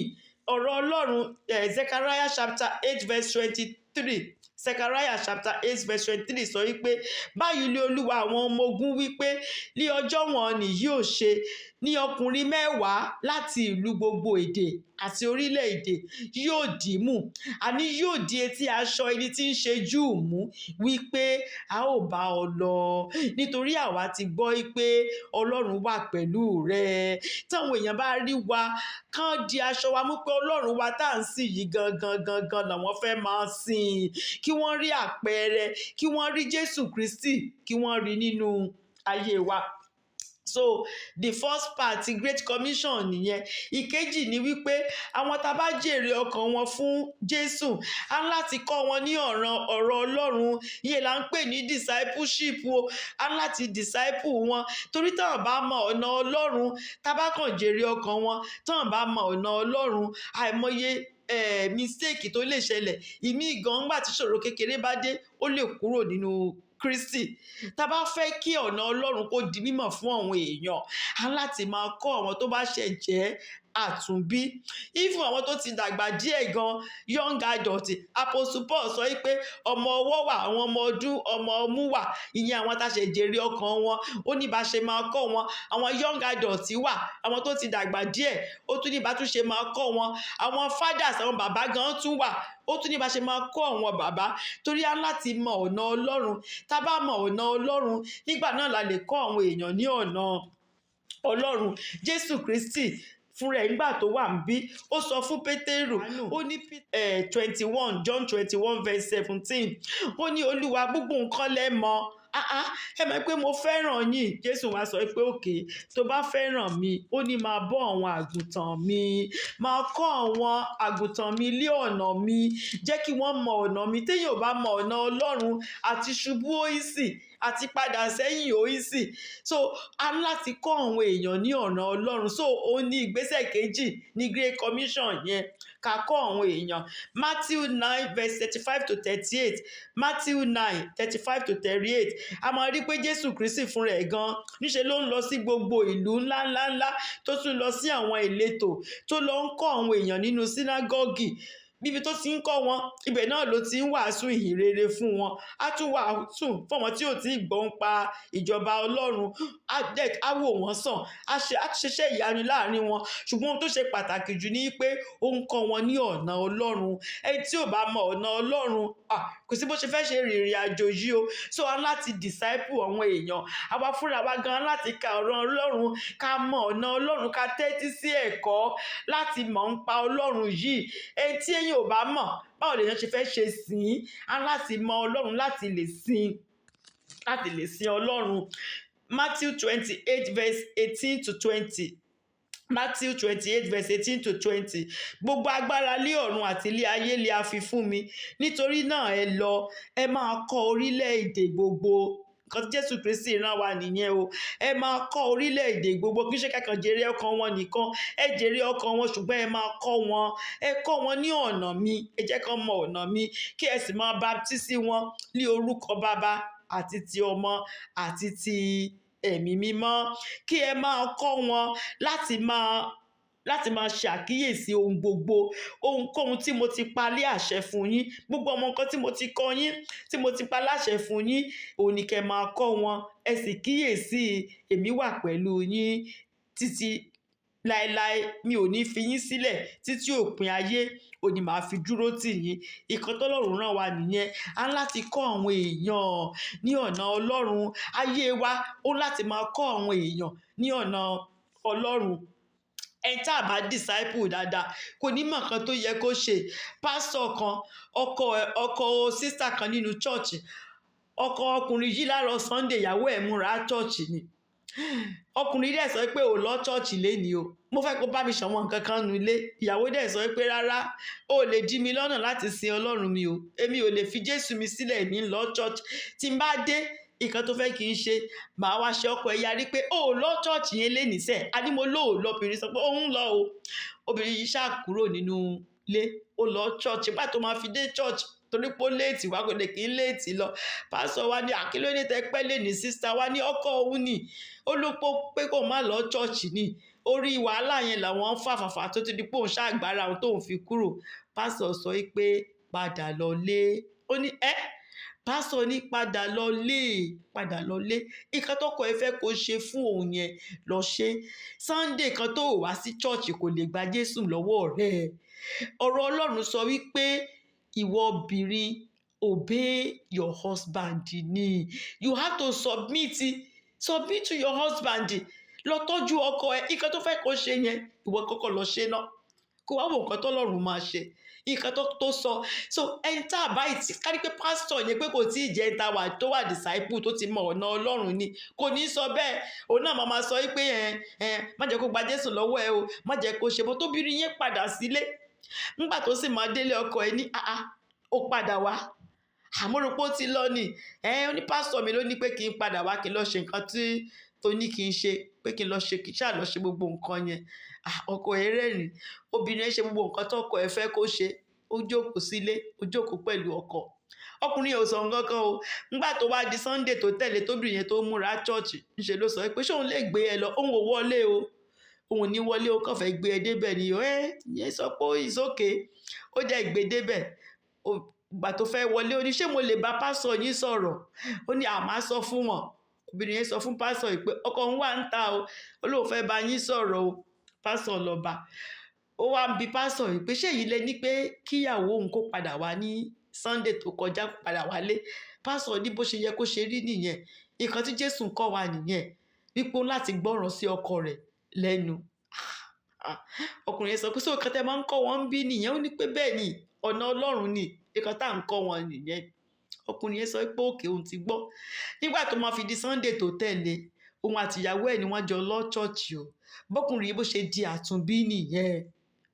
ọ̀rọ̀ Ọlọ́run, Zechariah chapter 8 verse 23. Zechariah chapter 8 verse 23 sọ wípé báyìí lé Olúwa àwọn ọmọ ogun wípé ní ọjọ́ wọn ni yóò ṣe ní ọkùnrin 10 láti ìlú gbogbo èdè àti orílẹ̀-èdè yóò dì mú, àní yóò di etí aṣọ ẹni tí ń ṣe Júù mú wípé a ó bá ọ lọ, nítorí àwa ti gbọ́ pé Ọlọ́run wà pẹ̀lú rẹ. Táwọn èèyàn bá rí wa, kán di aṣọ wa mú pé Ọlọ́run wa tá à ń sìn yìí gangan gangan làwọn fẹ́ máa sìn. Kí wọ́n rí àpẹẹrẹ, kí wọ́n rí Jésù Kristi, kí wọ́n rí nínú ayé wa. So the first part ti Great Commission nìyẹn. Ìkejì ni wípé àwọn tá a bá jèrè ọkàn wọn fún Jésù, á ní láti kọ́ wọn ní ọ̀ràn ọ̀rọ̀ Ọlọ́run. Ìyẹn là ń pè ní discipleship o. Á ní láti disciple wọn, torí táwọn bá mọ ọ̀nà Ọlọ́run, tá a bá kàn jèrè ọkàn wọn, táwọn bá mọ ọ̀nà Ọlọ́run, àìmọye mistake tó lè ṣẹlẹ̀. Ìmí gan ńgbà tí ìṣòro kékeré bá dé, ó lè kúrò nínú Kristi. Tá a bá fẹ́ kí ọ̀nà Ọlọ́run kó di mímọ̀ fún àwọn èèyàn, á ní láti máa kọ́ àwọn tó bá ṣẹ̀ jẹ́ àtúnbí. Even àwọn tó ti dàgbà díẹ̀ gan, young adult. Apostle Paul sọ wípé ọmọ ọwọ́ wà, àwọn ọmọ ọdún, ọmọ ọmú wà, ìyẹn àwọn tá ṣẹ̀ jèrè ọkàn wọn. Ó ní bá ṣe máa kọ́ wọn. Àwọn young adult wà, àwọn tó ti dàgbà díẹ̀, ó tún ní bá tún ṣe máa kọ́ wọn. Àwọn fathers, àwọn bàbá gan tún wà, ó tún ní bá ṣe máa kọ́ àwọn bàbá, torí á láti mọ ọ̀nà Ọlọ́run. Tá bá mọ ọ̀nà Ọlọ́run, nígbà náà la lè kọ́ àwọn èèyàn ní ọ̀nà Ọlọ́run. Jésù Kristi fúnra ẹ̀ nígbà tó wà níbí, ó sọ fún Pétérù, ó ní 21, John 21 verse 17, ó ní Olúwa, gbogbo nǹkan lẹ mọ̀. Ah ah, ẹ mọ̀ pé mo fẹ́ràn yín. Jésù wá sọ pé okay, tó bá fẹ́ràn mi, ó ní máa bọ́ àwọn àgùntàn mi, máa kọ́ àwọn àgùntàn mi lé ọ̀nà mi, jẹ́ kí wọ́n mọ ọ̀nà mi. Téèyàn ò bá mọ ọ̀nà Ọlọ́run, àti ṣubú ó easy, àti padà sẹ́yìn ó easy. So a ní láti kọ́ àwọn èèyàn ní ọ̀nà Ọlọ́run. So ó ní ìgbésẹ̀ kejì ní Great Commission yẹn, ká kọ́ àwọn èèyàn. Matthew 9 verse 35 to 38. Matthew 9 35 to 38. A máa rí pé Jésù Kristi fúnra ẹ̀ gan níṣe ló ń lọ sí gbogbo ìlú ńlá ńlá ńlá, tó tún lọ sí àwọn ìletò, tó lọ ń kọ́ àwọn èèyàn nínú sínágọ́gì. Bíbi tó ti ń kọ́ wọn, ibẹ̀ náà ló ti ń wàásù ìhìn rere fún wọn. Á tún wàásù fún àwọn tí ò tí ì gbọ́ ń pa ìjọba Ọlọ́run. Á dẹ̀ á wò wọ́n sàn, á ṣe, á ṣiṣẹ́ ìyanu láàrin wọn. Ṣùgbọ́n ohun tó ṣe pàtàkì jù ni pé ó ń kọ́ wọn ní ọ̀nà Ọlọ́run. Ẹni tí ò bá mọ ọ̀nà Ọlọ́run, ah, kò sí bó ṣe fẹ́ ṣe rìnrìn àjò yìí o. So a ní láti disciple àwọn èèyàn. Àwa fúnra wa gan láti ka ọ̀rọ̀ Ọlọ́run, ká mọ ọ̀nà Ọlọ́run, ká tẹ́tí sí ẹ̀kọ́ láti mọ̀ ń pa Ọlọ́run yìí. Ẹni tí èèyàn ò bá mọ̀, báwo lèèyàn ṣe fẹ́ ṣe sìn ín? A ní láti mọ Ọlọ́run láti lè sìn, láti lè sin Ọlọ́run. Matthew 28 verse 18 to 20. Matthew 28 verse 18 to 20. Gbogbo agbára lé ọ̀run àti ilé ayé lè a fi fún mi. Nítorí náà, ẹ lọ, ẹ máa kọ́ orílẹ̀-èdè gbogbo. Nǹkan tí Jésù Kristi rán wa nìyẹn o. Ẹ máa kọ́ orílẹ̀-èdè gbogbo. Kì í ṣe kẹ́kàn jèrè ọkàn wọn nìkan. Ẹ jèrè ọkàn wọn, ṣùgbọ́n ẹ máa kọ́ wọn. Ẹ kọ́ wọn ní ọ̀nà mi. Ẹ jẹ́ kí wọ́n mọ ọ̀nà mi. Kí ẹ sì máa baptisi wọn ní orúkọ Baba àti ti Ọmọ àti ti Ẹ̀mí Mímọ́. Kí ẹ máa kọ́ wọn láti máa ṣe àkíyèsí ohun gbogbo, ohunkóhun tí mo ti pa lé àṣẹ fún yín. Gbogbo ọmọ nǹkan tí mo ti kọ́ yín, tí mo ti pa láṣẹ fún yín, òun ni kẹ́ máa kọ́ wọn. Ẹ sì kíyèsí, èmi wà pẹ̀lú yín títí láéláé. Mi ò ní fi yín sílẹ̀ títí òpin ayé, òun ni màá fi dúró tì yín. Ìkan tọ́lọ́run rán wa nìyẹn. A ní láti kọ́ àwọn èèyàn ní ọ̀nà Ọlọ́run. Ayé wa ó láti máa kọ́ àwọn èèyàn ní ọ̀nà Ọlọ́run. Ẹni tá a bá disciple dáadáa kò ní mọ̀ nǹkan tó yẹ kó ṣe. Pásítọ̀ kan, ọkọ sister kan nínú church, ọkọ ọkùnrin yìí, láàárọ̀ Sunday, ìyàwó ẹ̀ múra church ni. Ọkùnrin dẹ̀ sọ pé ò lọ church lénìí o, mo fẹ́ kó bá mi ṣàwọn nǹkan kan nu ilé. Ìyàwó dẹ̀ sọ pé rárá, o lè dí mi lọ́nà láti sin Ọlọ́run mi o. Èmi ò lè fi Jésù mi sílẹ̀, èmi ń lọ church. Tí n bá dé, nǹkan tó fẹ́ kí n ṣe màá wá ṣe. Ọkọ ẹ̀ yarí pé ó lọ church yẹn lénìí sẹ̀. A ní mo lóò lọ. Obìnrin sọ pé òun lọ o. Obìnrin yìí ṣáà kúrò nínú ilé, ó lọ church. Nígbà tó máa fi dé church, torí pé ó late wá, kò lè kí ń late lọ, pásítọ̀ wa ní, "Àkílódé tẹ pẹ́ lè ní, sister?" Wa ní ọkọ òun ni ó ló pọ́ pé kó má lọ church ni. Orí wàhálà yẹn làwọn ń fà fàfà tó ti di pé òun ṣàgbára òun tóun fi kúrò. Pásítọ̀ sọ pé padà lọ lé. Ó ní ẹ́, pásítọ̀ ní padà lọ lé, padà lọ lé. Nǹkan tọkọ ẹ fẹ́ kó ṣe fún òun yẹn, lọ ṣe. Sunday kan tó wá sí church kò lè gba Jésù lọ́wọ́ rẹ̀. Ọ̀rọ̀ Ọlọ́run sọ wípé ìwọ obìnrin, obey your husband ni. You have to submit, submit to your husband. Lọ tọ́jú ọkọ ẹ. Nǹkan tó fẹ́ kó ṣe yẹn, ìwọ kọ́kọ́ lọ ṣe náà, kó wá wo nǹkan tọ́lọ́run máa ṣe. Nǹkan tó sọ. So ẹni tá a bá ti kárí pé pásítọ̀ yẹn pé kò tí ì jẹ́ ẹni tá wà tó wà disciple, tó ti mọ ọ̀nà Ọlọ́run ni, kò ní sọ bẹ́ẹ̀. Òun náà máa sọ pé ẹ ẹ má jẹ́ kó gba Jésù lọ́wọ́ ẹ o, má jẹ́ kó ṣe bó. Tóbìnrin yẹn padà sílé, nígbà tó sì máa délé, ọkọ ẹ ní, "Ah ah, ó padà wá? Àmúròpó ti lọ ni ẹ." Ó ní pásítọ̀ mi ló ní pé kí n padà wá, kí n lọ ṣe nǹkan tí tó ní kí n ṣe, pé kí n lọ ṣe, kí n ṣáà lọ ṣe gbogbo nǹkan yẹn. Ọkọ ẹ rẹ́rìn. Obìnrin ẹ ṣe gbogbo nǹkan tó ọkọ ẹ fẹ́ kó ṣe. Ó jókòó sílé, ó jókòó pẹ̀lú ọkọ. Ọkùnrin yẹn ò sọ nǹkan kan o. Nígbà tó wá di Sunday tó tẹ̀lé, tóbìnrin yẹn tó múra church, ńṣe ló sọ pé ṣóun lè gbé ẹ lọ? Òun ò wọlé o, òun ò ní wọlé o, kàn fẹ́ gbé ẹ débẹ̀ ni o. Ẹ ìyẹn sọ pé it's okay. Ó jẹ́ gbé débẹ̀. Ìgbà tó fẹ́ wọlé, ó ní, "Ṣé mo lè bá pásítọ̀ yín sọ̀rọ̀?" Ó ní àmá sọ fún wọn. Obìnrin yẹn sọ fún pásítọ̀ yìí pé ọkọ òun wà ń ta o, ó lóun fẹ́ bá yín sọ̀rọ̀ o. Pásítọ̀ lọ bá, ó wá ń bi pásítọ̀ yìí pé ṣé èyí lẹ ní pé kíyàwó òun kó padà wá ní Sunday tó kọjá, kó padà wálé? Pásítọ̀ ní bó ṣe yẹ kó ṣe rí nìyẹn. Nǹkan tí Jésù ń kọ́ wa nìyẹn, wípé ó láti gbọ́ràn sí ọkọ rẹ̀ lẹ́nu. Ọkùnrin yẹn sọ pé sóò kan tẹ́ máa ń kọ́ wọn ń bí nìyẹn? Ó ní pé bẹ́ẹ̀ ni, ọ̀nà Ọlọ́run ni, nǹkan tá à ń kọ́ wọn nìyẹn. Ọkùnrin yẹn sọ pé okay, òun ti gbọ́. Nígbà tó máa fi di Sunday tó tẹ̀lé, òun àtìyàwó ẹ̀ ni wọ́n jọ lọ church o. Bọ́kùnrin yìí bó ṣe di àtúnbí nìyẹn,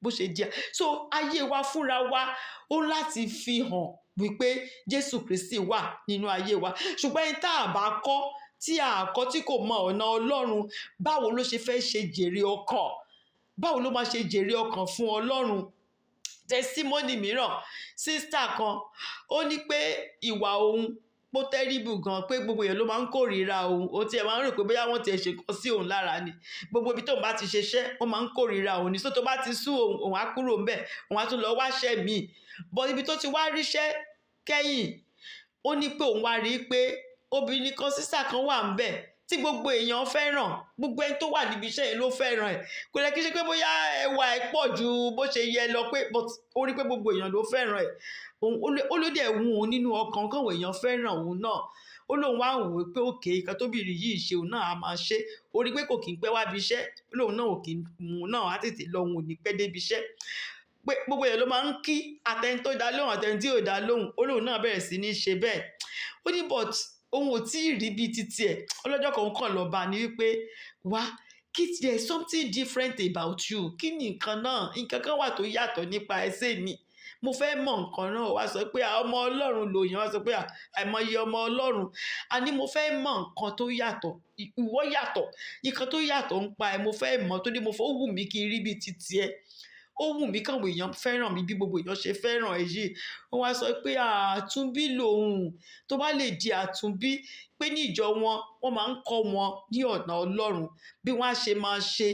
bó ṣe di. So ayé wa fúnra wa ó láti fi hàn wípé Jésù Kristi wà nínú ayé wa. Ṣùgbọ́n ẹni tá a bá kọ́, tí a kọ́, tí kò mọ ọ̀nà Ọlọ́run, báwo ló ṣe fẹ́ ṣe jèrè ọkàn? Báwo ló máa ṣe jèrè ọkàn fún Ọlọ́run? Testimony mìíràn, sister kan, ó ní pé ìwà òun Pó terrible gan, pé gbogbo èèyàn ló máa ń kórìíra òun. Ó tiẹ̀ máa ń rò pé bóyá wọ́n tiẹ̀ ṣe nǹkan sí òun lára ni. Gbogbo ibi tóun bá ti ṣiṣẹ́, wọ́n máa ń kórìíra òun ni. So tó bá ti sú òun, òun á kúrò ńbẹ̀, òun á tún lọ wáṣẹ́ míì. But ibi tó ti wá ríṣẹ́ kẹ́yìn, ó ní pé òun wá rí i pé obìnrin kan, sister kan wà ńbẹ̀ tí gbogbo èèyàn fẹ́ràn. Gbogbo ẹni tó wà níbi iṣẹ́ yẹn ló fẹ́ràn ẹ̀. Kò dẹ̀ kí ṣe pé bóyá ẹwà ẹ̀ pọ̀ ju bó ṣe yẹ lọ pé, but ó rí pé gbogbo èèyàn ló fẹ́ràn ẹ̀. Ó ló dẹ̀ wù òun nínú ọkàn káwọn èèyàn fẹ́ràn òun náà. Ó lóun wá wò ó pé okay, nǹkan tóbìnrin yìí ṣe, òun náà á máa ṣe. Ó rí pé kò kí ń pẹ́ wá ibi iṣẹ́, ó lóun náà ò kí ń, òun náà á tètè lọ, òun ò ní pẹ́ dé ibi iṣẹ́. Pé gbogbo èèyàn ló máa ń kí àtẹni tó dá lóhùn, àtẹni tí ò dá lóhùn. Ó lóun náà bẹ̀rẹ̀ sí ní ṣe bẹ́ẹ̀. Ó ní but òun ò tí ì rí bí titi ẹ̀. Ọlọ́jọ́ kan, òun kàn lọ bá a ní wípé, "Wá, kí there is something different about you. Kí ni nǹkan náà? Nǹkan kan wà tó yàtọ̀ nípa ẹsẹ̀ mi. Mo fẹ́ mọ̀ nǹkan náà." Wá sọ pé ọmọ Ọlọ́run lòyàn. Wá sọ pé àìmọye ọmọ Ọlọ́run. A ní mo fẹ́ mọ̀ nǹkan tó yàtọ̀. Ìwọ yàtọ̀. Nǹkan tó yàtọ̀ ń pa ẹ, mo fẹ́ mọ̀ torí mo fẹ́, ó wù mí kí n rí bí titi ẹ. Ó wù mí káwọn èèyàn fẹ́ràn mi bí gbogbo èèyàn ṣe fẹ́ràn ẹ yìí." Ó wá sọ pé àtúnbí lòun, tó bá lè di àtúnbí, pé ní ìjọ wọn, wọ́n máa ń kọ́ wọn ní ọ̀nà Ọlọ́run, bí wọ́n á ṣe máa ṣe,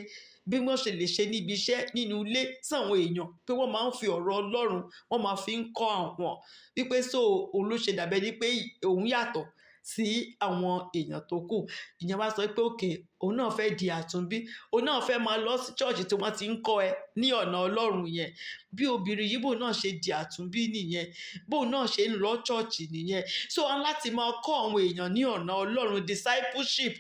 bí wọ́n ṣe lè ṣe níbi iṣẹ́, nínú ilé, sáwọn èèyàn, pé wọ́n máa ń fi ọ̀rọ̀ Ọlọ́run, wọ́n máa fi ń kọ́ àwọn. Wípé so òun ló ṣe dàbí ẹni pé òun yàtọ̀ sí àwọn èèyàn tó kù. Ìyẹn wá sọ pé okay, òun náà fẹ́ di àtúnbí. Òun náà fẹ́ máa lọ sí church tí wọ́n ti ń kọ́ ẹ ní ọ̀nà Ọlọ́run yẹn. Bí obìnrin yìí bóun náà ṣe di àtúnbí nìyẹn. Bóun náà ṣe ń lọ church nìyẹn. So a ní láti máa kọ́ àwọn èèyàn ní ọ̀nà Ọlọ́run. Discipleship,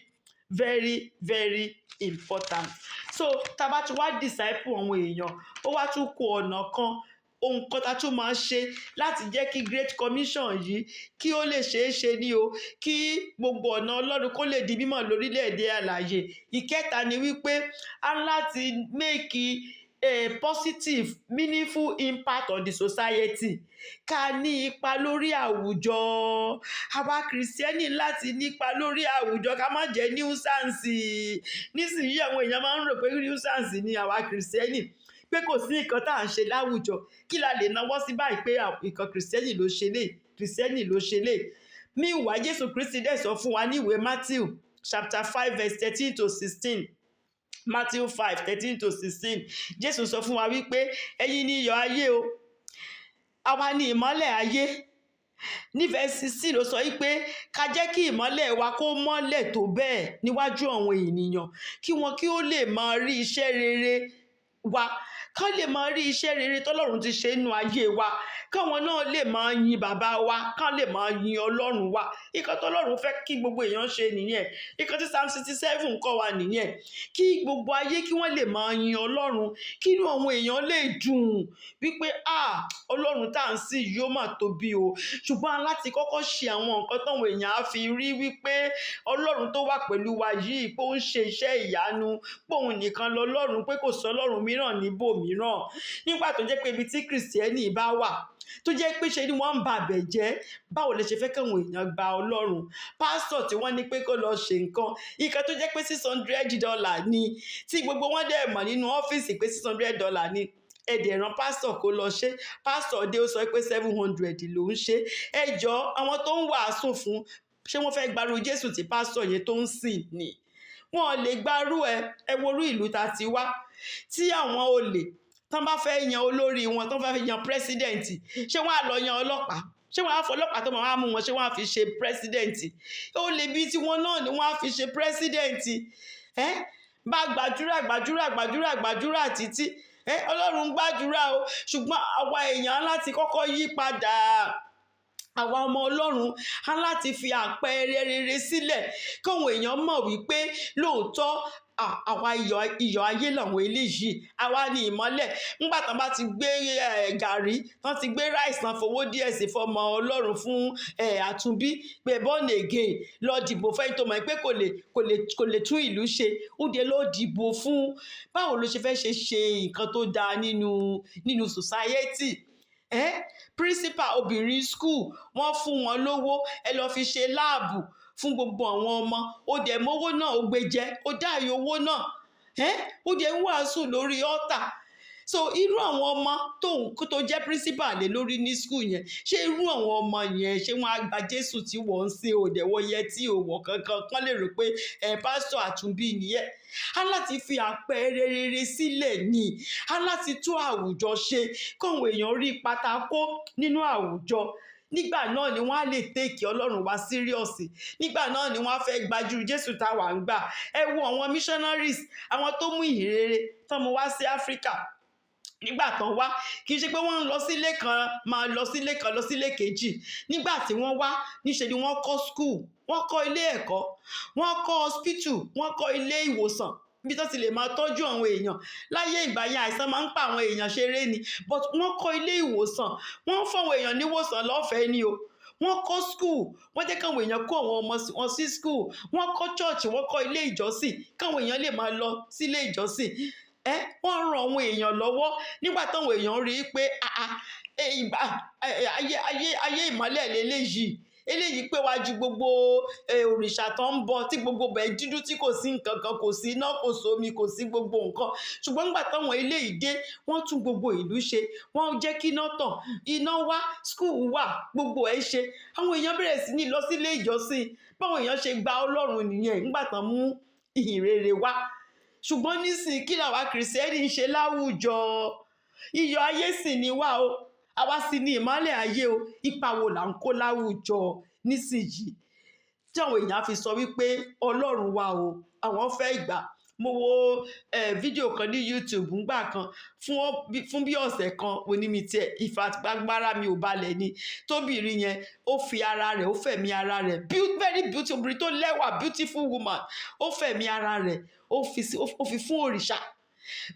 very very important. So tá a bá ti wá disciple àwọn èèyàn, ó wá tún kù ọ̀nà kan, ohun kan tá a tún máa ṣe láti jẹ́ kí Great Commission yìí kí ó lè ṣeé ṣe ní o, kí gbogbo ọ̀nà Ọlọ́run kó lè di mímọ̀ lórílẹ̀‐èdè alààyè. Ìkẹta ni wípé a ní láti make a positive, meaningful impact on the society. Ká ní ipa lórí àwùjọ. Àwa Kìrìsìtẹ́nì láti nípa lórí àwùjọ, ká má jẹ́ nuisance. Nísìnyí, àwọn èèyàn máa ń rò pé nuisance ni àwa Kìrìsìtẹ́nì, pé kò sí nǹkan tá à ń ṣe láwùjọ. Kí la lè nawọ́ sí báyìí pé nǹkan Kìrìsìtẹ́nì ló ṣe lé, Kìrìsìtẹ́nì ló ṣe lé? Meanwhile, Jésù Kristi dẹ̀ sọ fún wa ní ìwé Matthew chapter 5 verse 13 to 16, Matthew 5 13 to 16. Jésù sọ fún wa wípé ẹ̀yin ni iyọ̀ ayé o, àwa ni ìmọ́lẹ̀ ayé. Ní verse 16, ló sọ wípé ká jẹ́ kí ìmọ́lẹ̀ wa kó mọ́lẹ̀ tó bẹ́ẹ̀ níwájú àwọn ènìyàn, kí wọn kí ó lè máa rí iṣẹ́ rere wa, kán lè máa rí iṣẹ́ rere tọ́lọ́run ti ṣe nínú ayé wa, káwọn náà lè máa yin bàbá wa, kán lè máa yin Ọlọ́run wa. Nǹkan tọ́lọ́run fẹ́ kí gbogbo èèyàn ṣe nìyẹn. Nǹkan tí Psalm 67 kọ́ wa nìyẹn. Kí gbogbo ayé kí wọ́n lè máa yin Ọlọ́run, kí inú àwọn èèyàn lè dùn wípé, "Ah, Ọlọ́run tá à ń sìn yìí, ó mà tóbi o." Ṣùgbọ́n láti kọ́kọ́ ṣe àwọn nǹkan táwọn èèyàn á fi rí wípé Ọlọ́run tó wà pẹ̀lú wa yìí, pé ó ń ṣe iṣẹ́ ìyanu, pé òun nìkan lọ́lọ́run, pé kò sọ Ọlọ́run mìíràn níbòmíràn. Nígbà tó jẹ́ pé ibi tí Kìrìsìtẹ́nì bá wà, tó jẹ́ pé ṣe ni wọ́n ń ba àbẹ̀ jẹ́, báwo lẹ ṣe fẹ́ káwọn èèyàn gba Ọlọ́run? Pásítọ̀ tí wọ́n ní pé kó lọ ṣe nǹkan, nǹkan tó jẹ́ pé $600 ni, tí gbogbo wọn dẹ̀ mọ̀ nínú ọ́fíìsì pé $600 ni, ẹ dẹ̀ rán pásítọ̀ kó lọ ṣe. Pásítọ̀ dé, ó sọ pé 700 ló ń ṣe. Ẹ jọ, àwọn tó ń wàásù fún, ṣé wọ́n fẹ́ gbarú Jésù tí pásítọ̀ yẹn tó ń sìn ni? Wọn lè gbarú ẹ. Ẹ worú ìlú ta ti wá, tí àwọn olè tán bá fẹ́ yan olórí wọn, tán fẹ́ yan president, ṣé wọ́n á lọ yan ọlọ́pàá? Ṣé wọ́n á fọ ọlọ́pàá tó máa wá mú wọn, ṣé wọ́n á fi ṣe president? Ó lè bí tiwọn náà ni wọ́n á fi ṣe president. Ẹ bá gbàdúrà, gbàdúrà, gbàdúrà, gbàdúrà títí ẹ, Ọlọ́run gbàdúrà o. Ṣùgbọ́n àwa èèyàn láti kọ́kọ́ yí padà. Àwa ọmọ Ọlọ́run á láti fi àpẹẹrẹ rere sílẹ̀ káwọn èèyàn mọ̀ wípé lóòótọ́, àwa iyọ̀ ayé làwọn eléyìí, àwa ní ìmọ́lẹ̀. Nígbà tán bá ti gbé gàrí, tán ti gbé rice, tán fowó díẹ̀ sí fọmọ Ọlọ́run fún àtúnbí pé born again, lọ dìbò fẹ́ni tó mọ̀ pé kò lè tún ìlú ṣe, ó dé lọ dìbò fún. Báwo ló ṣe fẹ́ ṣe nǹkan tó dáa nínú society? Principal obìnrin school, wọ́n fún wọn lówó, ẹ lọ fi ṣe lab fún gbogbo àwọn ọmọ. Ó dẹ̀ mówó náà, ó gbé jẹ, ó dá àyè owó náà. Ó dẹ̀ ń wàásù lórí altar. So irú àwọn ọmọ tó jẹ́ principal lé lórí ní school yẹn, ṣé irú àwọn ọmọ yẹn, ṣé wọ́n á gba Jésù tí wọ́n ń sìn? Ò dẹ̀ wọ yẹ tí ò wọ̀ kankan kán lè rò pé ẹ pásítọ̀ àtúnbí nìyẹn. Á láti fi àpẹẹrẹ rere sílẹ̀ ni, á láti tún àwùjọ ṣe, káwọn èèyàn rí pátákó nínú àwùjọ. Nígbà náà ni wọ́n á lè take Ọlọ́run wá serious. Nígbà náà ni wọ́n á fẹ́ gbajú Jésù táwa ń gbà. Ẹ wo àwọn missionaries, àwọn tó mú ìhìnrere tán mú wá sí Áfríkà. Nígbà tán wá, kì í ṣe pé wọ́n ń lọ sílé kan, máa lọ sílé kan, lọ sílé kejì. Nígbà tí wọ́n wá, níṣe ni wọ́n kọ́ school, wọ́n kọ́ ilé ẹ̀kọ́, wọ́n kọ́ hospital, wọ́n kọ́ ilé ìwòsàn ibi tó ti lè máa tọ́jú àwọn èèyàn. Láyé ìgbà yẹn, àìsàn máa ń pa àwọn èèyàn ṣeré ni, but wọ́n kọ́ ilé ìwòsàn, wọ́n ń fún àwọn èèyàn níwòsàn lọ́fẹ̀ẹ́ ni o. Wọ́n kọ́ school, wọ́n jẹ́ káwọn èèyàn kó àwọn ọmọ wọn sí school. Wọ́n kọ́ church, wọ́n kọ́ ilé ìjọsìn káwọn èèyàn lè máa lọ sílé ìjọsìn. Ẹ wọ́n ran àwọn èèyàn lọ́wọ́. Nígbà táwọn èèyàn rí i pé ìgbà ayé ìmọ́lẹ̀ lélẹ́yìí, eléyìí pé wá ju gbogbo òrìṣà tó ń bọ, tí gbogbo bẹ̀ dúdú, tí kò sí nǹkan kan, kò sí iná, kò sómi, kò sí gbogbo nǹkan. Ṣùgbọ́n nígbà táwọn eléyìí dé, wọ́n tún gbogbo ìlú ṣe, wọ́n jẹ́ kí iná tàn, iná wá, school wà, gbogbo ẹ̀ ṣe. Àwọn èèyàn bẹ̀rẹ̀ sí ní lọ sílé ìjọsìn. Báwọn èèyàn ṣe gba Ọlọ́run nìyẹn nígbà tán mú ìhìn rere wá. Ṣùgbọ́n nísìnyí, kí làwa Kìrìsìtẹ́nì ń ṣe láwùjọ? Iyọ̀ ayé sì ni wá o, àwa sì ní ìmọ́lẹ̀ ayé o. Ipa wo là ń kó láwùjọ nísìnyí tí àwọn èèyàn fi sọ wípé Ọlọ́run wa o, àwọn fẹ́ ìgbà? Mo wo fídíò kan ní YouTube ńgbà kan fún bí ọ̀sẹ̀ kan. Onímì tiẹ̀ ìfàgbára mi ò balẹ̀ ni. Tóbìnrin yẹn, ó fi ara rẹ̀, ó fẹ̀mí ara rẹ̀, very beautiful, obìnrin tó lẹ́wà, beautiful woman, ó fẹ̀mí ara rẹ̀, ó fi fún òrìṣà.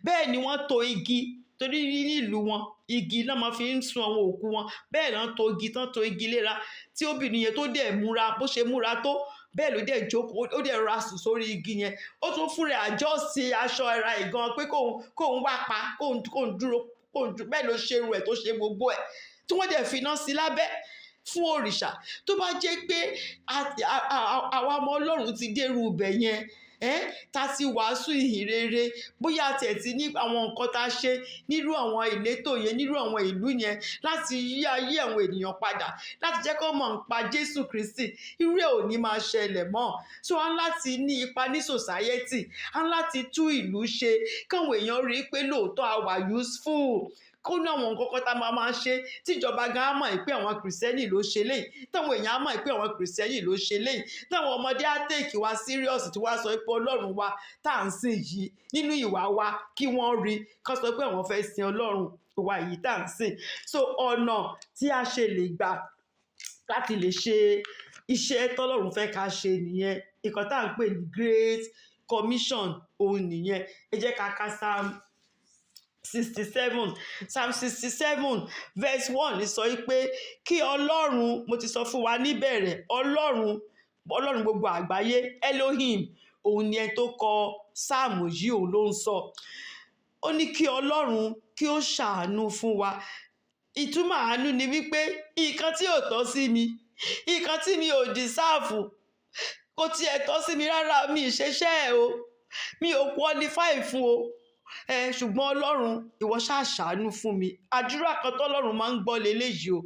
Bẹ́ẹ̀ ni wọ́n to igi, torí ní ìlú wọn, igi náà máa fi ń sun àwọn òkú wọn. Bẹ́ẹ̀ náà to igi tán, to igi léra, tí obìnrin yẹn tó dẹ̀ múra, bó ṣe múra tó bẹ́ẹ̀ ló dẹ̀ jókòó, ó dẹ̀ rọra sùn sórí igi yẹn. Ó tún fún rẹ̀ àjọsí aṣọ ara ìgan pé kóun wá pa, kóun dúró, kóun dúró. Bẹ́ẹ̀ ló ṣe irun ẹ̀, tó ṣe gbogbo ẹ̀, tí wọ́n dẹ̀ fi iná sí lábẹ́ fún òrìṣà. Tó bá jẹ́ pé àwa ọmọ Ọlọ́run ti dérú ibẹ̀ yẹn, ta ti wàásù ìhìn rere, bóyá tiẹ̀ ti ní àwọn nǹkan tá a ṣe nírú àwọn ìletò yẹn, nírú àwọn ìlú yẹn, láti yí ayé àwọn ènìyàn padà, láti jẹ́ kó mọ̀ nípa Jésù Kristi, irú ẹ̀ ò ní máa ṣẹlẹ̀ mọ́. So a ń láti ní ipa ní society, a ń láti tú ìlú ṣe, káwọn èèyàn rí i pé lóòótọ́ a wà useful, kó ní àwọn nǹkan kan tá a máa ṣe tíjọba gan á mọ̀ pé àwọn Kìrìsìtẹ́nì ló ṣe léyìí, táwọn èèyàn á mọ̀ pé àwọn Kìrìsìtẹ́nì ló ṣe léyìí, táwọn ọmọdé á take wa serious, tí wọ́n á sọ pé Ọlọ́run wa tá à ń sìn yìí, nínú ìwà wa, kí wọ́n rí kán sọ pé àwọn fẹ́ sin Ọlọ́run wa yìí tá à ń sìn. So ọ̀nà tí a ṣe lè gbà láti lè ṣe iṣẹ́ tọ́lọ́run fẹ́ ká ṣe nìyẹn. Nǹkan tá à ń pè ní Great Commission òun nìyẹn. Ẹ jẹ́ ká ka Psalm 67. Psalm 67 verse 1 sọ pé kí Ọlọ́run, mo ti sọ fún wa níbẹ̀rẹ̀, Ọlọ́run, Ọlọ́run gbogbo àgbáyé, Elohim, òun ni ẹni tó kọ sáàmù yìí, òun ló ń sọ. Ó ní kí Ọlọ́run kí ó ṣàánú fún wa. Ìtumọ̀ àánú ni wípé nǹkan tí ò tọ́ sí mi, nǹkan tí mi ò deserve, kò tiẹ̀ tọ́ sí mi rárá, mi ì ṣeṣẹ́ ẹ̀ o, mi ò qualify fún o, ẹ ṣùgbọ́n Ọlọ́run, ìwọ ṣáà ṣàánú fún mi. Àdúrà kan tọ́lọ́run máa ń gbọ́ leléyìí o.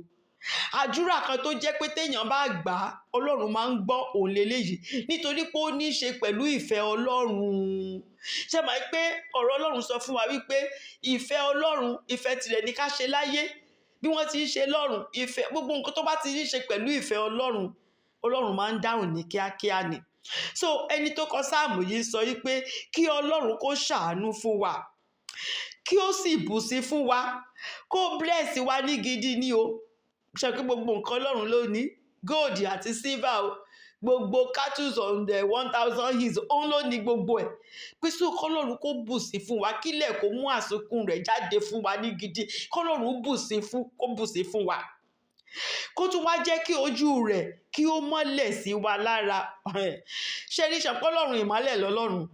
Àdúrà kan tó jẹ́ pé téèyàn bá gbà á, Ọlọ́run máa ń gbọ́ òun leléyìí, nítorí pé ó ní í ṣe pẹ̀lú ìfẹ́ Ọlọ́run. Ṣé mọ̀ pé ọ̀rọ̀ Ọlọ́run sọ fún wa wípé ìfẹ́ Ọlọ́run, ìfẹ́ tirẹ̀ ní ká ṣe láyé bí wọ́n ti ń ṣe lọ́run? Ìfẹ́, gbogbo nǹkan tó bá ti ní í ṣe pẹ̀lú ìfẹ́ Ọlọ́run, Ọlọ́run máa ń dáhùn ní kíákíá ni. So ẹni tó kọ sáàmù yìí sọ wípé kí Ọlọ́run kó ṣàánú fún wa, kí ó sì bù sí fún wa, kó bless wa ní gidi ní o. Ṣe pé gbogbo nǹkan Ọlọ́run ló ní, gold àti silver o, gbogbo cattle on the 1,000 hills, òun ló ní gbogbo ẹ̀. Pé sí kọ́lọ́run kó bù sí fún wa, kílẹ̀ kó mú àsunkún rẹ̀ jáde fún wa ní gidi, kọ́lọ́run bù sí fún, kó bù sí fún wa, kó tún wá jẹ́ kí ojú rẹ̀ kí ó mọ́lẹ̀ sí wa lára. Ṣe ní ṣe kọ́lọ́run, ìmọ́lẹ̀ lọ́lọ́run.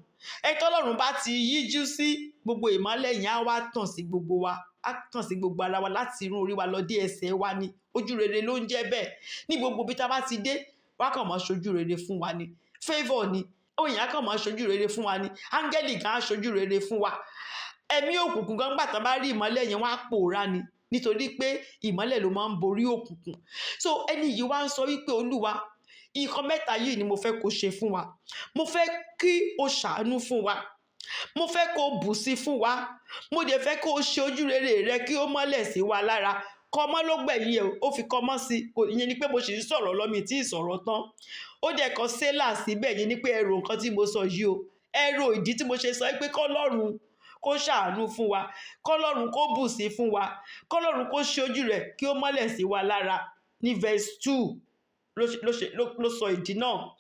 Ẹ tọ́lọ́run bá ti yíjú sí gbogbo, ìmọ́lẹ̀ yẹn á wá tàn sí gbogbo wa, á tàn sí gbogbo ara wa, láti irun orí wa lọ dé ẹsẹ̀ wa ni. Ojú rere ló ń jẹ́ bẹ́ẹ̀. Ní gbogbo bí tá a bá ti dé, wá kàn máa ṣojú rere fún wa ni. Favour ni òyìn, á kàn máa ṣojú rere fún wa ni. Áńgẹ́lì gan á ṣojú rere fún wa. Ẹ̀mí òkùnkùn gan, gbà tán bá rí ìmọ́lẹ̀ yẹn, wọ́n á pòórá ni, nítorí pé ìmọ́lẹ̀ ló máa ń borí òkùnkùn. So ẹni yìí wá ń sọ wípé, "Olúwa, nǹkan mẹ́ta yìí ni mo fẹ́ kó ṣe fún wa. Mo fẹ́ kí o ṣàánú fún wa, mo fẹ́ kó o bù sí fún wa, mo dẹ̀ fẹ́ kó o ṣe ojú rere rẹ kí ó mọ́lẹ̀ sí wa lára." Comma ló gbẹ̀yìn ẹ̀, ó fi comma sí. Ìyẹn ni pé mo sì ń sọ̀rọ̀ lọ́mì tí ì sọ̀rọ̀ tán. Ó dẹ̀ kọ sélà síbẹ̀ yẹn ni pé ẹ rò nǹkan tí mo sọ yìí o, ẹ rò ìdí tí mo ṣe sọ pé kọ́lọ́run kó ṣàánú fún wa, kọ́lọ́run kó bù sí fún wa, kọ́lọ́run kó ṣe ojú rẹ̀ kí ó mọ́lẹ̀ sí wa lára. Ní verse 2 ló sọ ìdí náà.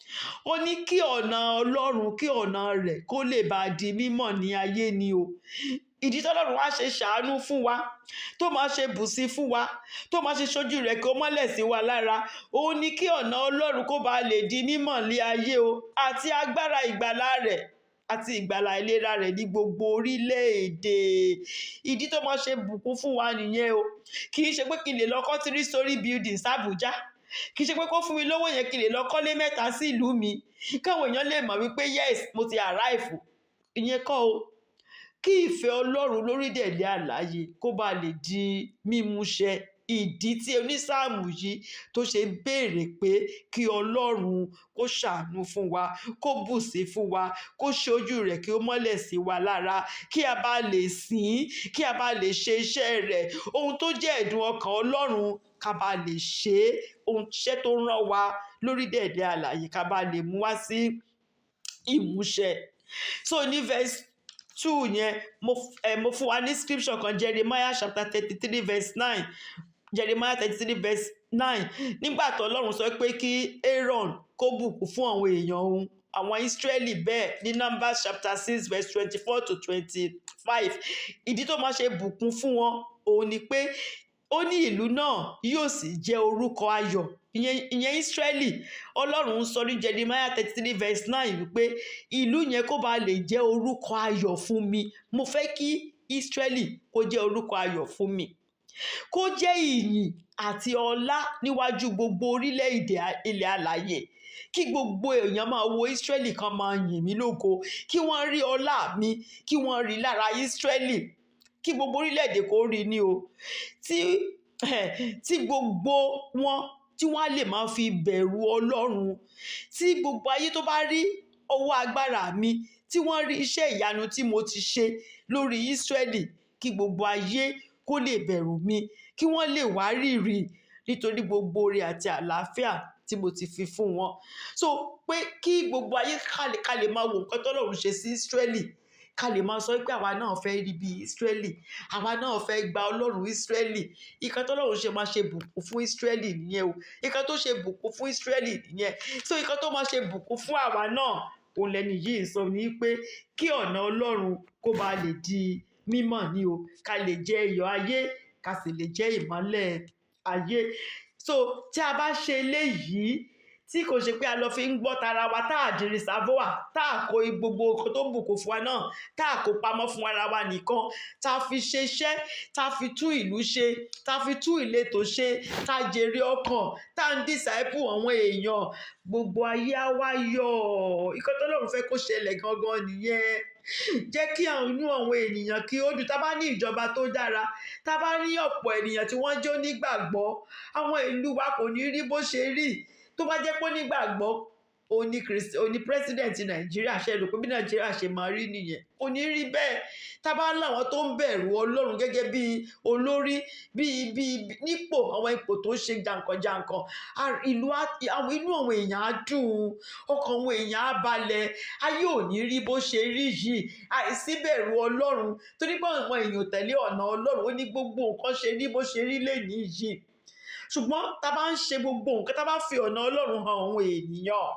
Ó ní kí ọ̀nà Ọlọ́run, kí ọ̀nà rẹ̀ kó lè bá a di mímọ̀ ní ayé ni o. Ìdí tọ́lọ́run wá ṣe ṣàánú fún wa, tó máa ṣe bù sí fún wa, tó máa ṣe ṣojú rẹ̀ kó mọ́lẹ̀ sí wa lára, ó ní kí ọ̀nà Ọlọ́run kó bá lè di mímọ̀ ní ayé o, àti agbára ìgbàlà rẹ̀ àti ìgbàlà ìlera rẹ̀ ní gbogbo orílẹ̀-èdè. Ìdí tó máa ṣe bùkún fún wa nìyẹn o. Kì í ṣe pé kí n lè lọ kọ́ three story building sàbújá. Kì í ṣe pé kó fún mi lówó yẹn kí n lè lọ kọ́lé mẹ́ta sí ìlú mi, káwọn èèyàn lè mọ̀ wípé yes, mo ti arrive. Ìyẹn kọ́ o. Kí ìfẹ́ Ọlọ́run lórílẹ̀-èdè àlàyé kó bá lè di mímúṣẹ. Ìdí tí onísáàmù yìí tó ṣe béèrè pé kí Ọlọ́run kó ṣàánú fún wa, kó bùsí fún wa, kó ṣe ojú rẹ̀ kí ó mọ́lẹ̀ sí wa lára, kí a bá lè sìn ín, kí a bá lè ṣe iṣẹ́ rẹ̀, ohun tó jẹ́ ẹ̀dùn ọkàn Ọlọ́run, ká bá lè ṣe é, ohun iṣẹ́ tó rán wa lórílẹ̀-èdè àlàyé, ká bá lè mú wá sí ìmúṣẹ. So ní verse 2 yẹn, mo fún wa ní scripture kan, Jeremiah chapter 33 verse 9. Jeremiah 33 verse 9. Nígbà tó Ọlọ́run sọ pé kí Aaron kó bùkún fún àwọn èèyàn òun, àwọn Israẹli bẹ́ẹ̀, ní Numbers chapter 6 verse 24 to 25, ìdí tó máa ṣe bùkún fún wọn òun ni pé ó ní ìlú náà yóò sì jẹ́ orúkọ ayọ̀. Ìyẹn Israẹli. Ọlọ́run ń sọ ní Jeremiah 33 verse 9 wípé ìlú yẹn kó ba lè jẹ́ orúkọ ayọ̀ fún mi. Mo fẹ́ kí Israẹli kó jẹ́ orúkọ ayọ̀ fún mi, kó jẹ́ ìyìn àti ọlá níwájú gbogbo orílẹ̀-èdè ilẹ̀ alààyè, kí gbogbo èèyàn máa wo Israẹli, kan máa yìn mí lógo, kí wọ́n rí ọlá mi, kí wọ́n rí lára Israẹli, kí gbogbo orílẹ̀-èdè kó rí ni o, tí gbogbo wọn tí wọ́n á lè máa fi bẹ̀rù Ọlọ́run, tí gbogbo ayé tó bá rí ọwọ́ agbára mi, tí wọ́n rí iṣẹ́ ìyanu tí mo ti ṣe lórí Ísírẹ́lì, kí gbogbo ayé kó lè bẹ̀rù mi, kí wọ́n lè wárìrì nítorí gbogbo oore àti àlàáfíà tí mo ti fi fún wọn. So pé kí gbogbo ayé ká lè máa wo nǹkan tọ́lọ́run ṣe sí Ísírẹ́lì, ká lè máa sọ pé àwa náà fẹ́ rí bí Ísírẹ́lì, àwa náà fẹ́ gba Ọlọ́run Ísírẹ́lì. Ìkan tọ́lọ́run ṣe máa ṣe bùkún fún Ísírẹ́lì nìyẹn o. Ìkan tó ṣe bùkún fún Ísírẹ́lì nìyẹn. So ìkan tó máa ṣe bùkún fún àwa náà, òun lẹni yìí sọ ní pé kí ọ̀nà Ọlọ́run kó ba lè di mímọ̀ ní o, ká lè jẹ́ iyọ̀ ayé, ká sì lè jẹ́ ìmọ́lẹ̀ ayé. So tí a bá ṣe eléyìí, tí kò ṣe pé a lọ fi ń gbọ́ tara wa, tá a di reservoir, tá a kó gbogbo nǹkan tó bùkún fún wa náà, tá a kó pamọ́ fún ara wa nìkan, tá a fi ṣe iṣẹ́, tá a fi tún ìlú ṣe, tá a fi tún ìletò ṣe, tá a jèrè ọkàn, tá a ń disciple àwọn èèyàn, gbogbo ayé á wá yọ̀. Nǹkan tọ́lọ́run fẹ́ kó ṣẹlẹ̀ gangan nìyẹn. Jẹ́ kí inú àwọn ènìyàn kí ó dùn. Tá a bá ní ìjọba tó dára, tá a bá ní ọ̀pọ̀ ènìyàn tí wọ́n jẹ́ onígbàgbọ́, àwọn ìlú wa kò ní rí bó ṣe rí. Tó bá jẹ́ pé onígbàgbọ́ oní Kristi oní president Nàìjíríà, ṣe rò pé bí Nàìjíríà ṣe máa rí nìyẹn? Kò ní rí bẹ́ẹ̀. Tá a bá láwọn tó ń bẹ̀rù Ọlọ́run gẹ́gẹ́ bí olórí, bí nípò, àwọn ipò tó ṣe jàǹkànjàǹkàn, ìlú, àwọn inú àwọn èèyàn á dùn, ọkàn àwọn èèyàn á balẹ̀, ayé ò ní rí bó ṣe rí yìí. Àìsíbẹ̀rù Ọlọ́run, torí pé àwọn èèyàn tẹ̀lé ọ̀nà Ọlọ́run, ó ní gbogbo nǹkan ṣe rí bó ṣe rí lénìí yìí. Ṣùgbọ́n tá a bá ń ṣe gbogbo nǹkan, tá a bá fi ọ̀nà Ọlọ́run hàn àwọn ènìyàn,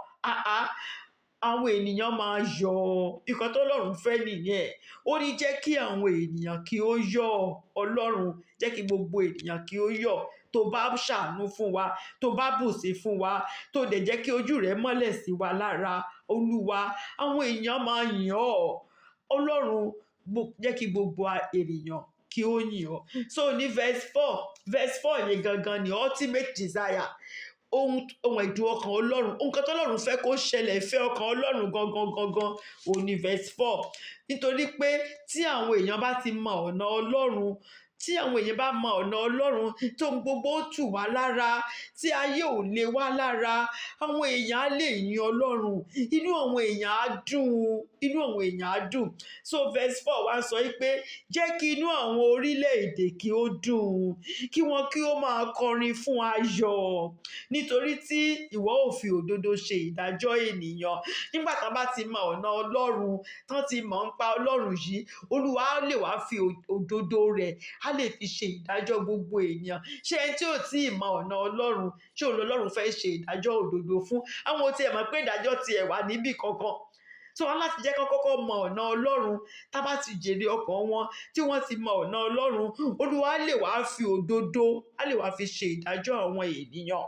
àwọn ènìyàn máa yọ̀. Nǹkan tọ́lọ́run fẹ́ nìyẹn. Ó ní jẹ́ kí àwọn ènìyàn kí ó yọ̀. Ọlọ́run, jẹ́ kí gbogbo ènìyàn kí ó yọ̀ tó bá ṣàánú fún wa, tó bá bùsí fún wa, tó dẹ̀ jẹ́ kí ojú rẹ̀ mọ́lẹ̀ sí wa lára. Olúwa, àwọn èèyàn máa yìn ọ́. Ọlọ́run, jẹ́ kí gbogbo ènìyàn kí ó yìn ọ́. So ní verse 4, verse 4 yẹn gangan ni ultimate desire. Ohun ẹ̀dùn ọkàn Ọlọ́run, nǹkan tọ́lọ́run fẹ́ kó ṣẹlẹ̀, ìfẹ́ ọkàn Ọlọ́run gangan gangan, òun ni verse 4. Nítorí pé tí àwọn èèyàn bá ti mọ ọ̀nà Ọlọ́run, tí àwọn èèyàn bá mọ ọ̀nà Ọlọ́run, tó ń gbogbo tù wá lára, tí ayé ò lè wá lára, àwọn èèyàn á lè yin Ọlọ́run, inú àwọn èèyàn á dùn, inú àwọn èèyàn á dùn. So verse 4 wá sọ pé jẹ́ kí inú àwọn orílẹ̀-èdè kí ó dùn, kí wọ́n kí ó máa kọrin fún ayọ̀, nítorí tí ìwọ ò fi òdodo ṣe ìdájọ́ ènìyàn. Nígbà tán bá ti mọ ọ̀nà Ọlọ́run, tán ti mọ̀ ń pa Ọlọ́run yìí, Olúwa á lè wá fi òdodo rẹ̀, á lè fi ṣe ìdájọ́ gbogbo ènìyàn. Ṣé ẹni tí ò tí ì mọ ọ̀nà Ọlọ́run, ṣé òun lọ́lọ́run fẹ́ ṣe ìdájọ́ òdodo fún? Àwọn ò tiẹ̀ mọ̀ pé ìdájọ́ tiẹ̀ wà níbì kankan. So wọn láti jẹ́ kó kọ́kọ́ mọ ọ̀nà Ọlọ́run. Tá bá ti jèrè ọkàn wọn, tí wọ́n ti mọ ọ̀nà Ọlọ́run, Olúwa lè wá fi òdodo, á lè wá fi ṣe ìdájọ́ àwọn ènìyàn.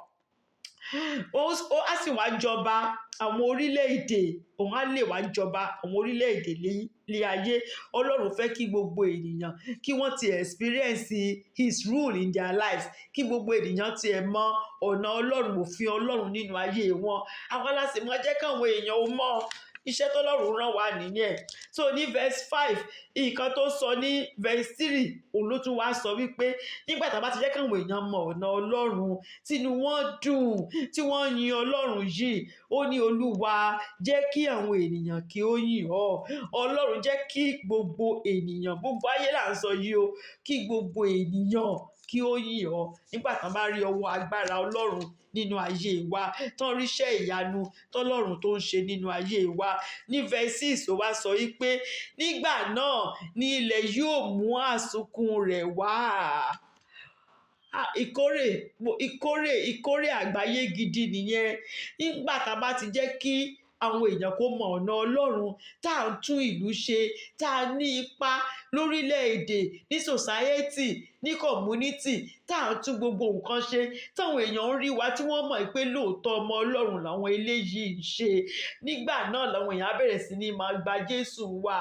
Ó á sì wá jọba àwọn orílẹ̀-èdè, òun á lè wá jọba àwọn orílẹ̀-èdè lé ayé. Ọlọ́run fẹ́ kí gbogbo ènìyàn kí wọ́n ti experience his rule in their life, kí gbogbo ènìyàn ti ẹ̀ mọ ọ̀nà Ọlọ́run, òfin Ọlọ́run nínú ayé wọn. Àwa la sì máa jẹ́ káwọn èèyàn ó mọ̀. Iṣẹ́ tọ́lọ́run rán wa nìyẹn. So ní verse 5, nǹkan tó sọ ní verse 3, òun ló tún wá sọ wípé nígbà tá a bá ti jẹ́ káwọn èèyàn mọ ọ̀nà Ọlọ́run, tínú wọn dùn, tí wọ́n yin Ọlọ́run yìí, ó ní Olúwa jẹ́ kí àwọn ènìyàn kí ó yìn ọ́. Ọlọ́run jẹ́ kí gbogbo ènìyàn, gbogbo ayé là ń sọ yìí o, kí gbogbo ènìyàn kí ó yìn ọ́. Nígbà tán bá rí ọwọ́ agbára Ọlọ́run nínú ayé wa, tán ríṣẹ́ ìyanu tọ́lọ́run tó ń ṣe nínú ayé wa. Ní verse 6, ó wá sọ wípé nígbà náà ni ilẹ̀ yóò mú àsunkún rẹ̀ wá. Ìkórè, ìkórè, ìkórè àgbáyé gidi nìyẹn. Nígbà tá a bá ti jẹ́ kí àwọn èèyàn kó mọ ọ̀nà Ọlọ́run, tá à ń tún ìlú ṣe, tá a ní ipa lórílẹ̀-èdè, ní society, ní community, tá à ń tún gbogbo nǹkan ṣe, táwọn èèyàn ń rí wa, tí wọ́n mọ̀ pé lóòótọ́ ọmọ Ọlọ́run làwọn eléyìí ń ṣe. Nígbà náà làwọn èèyàn á bẹ̀rẹ̀ sí ní máa gba Jésù wà.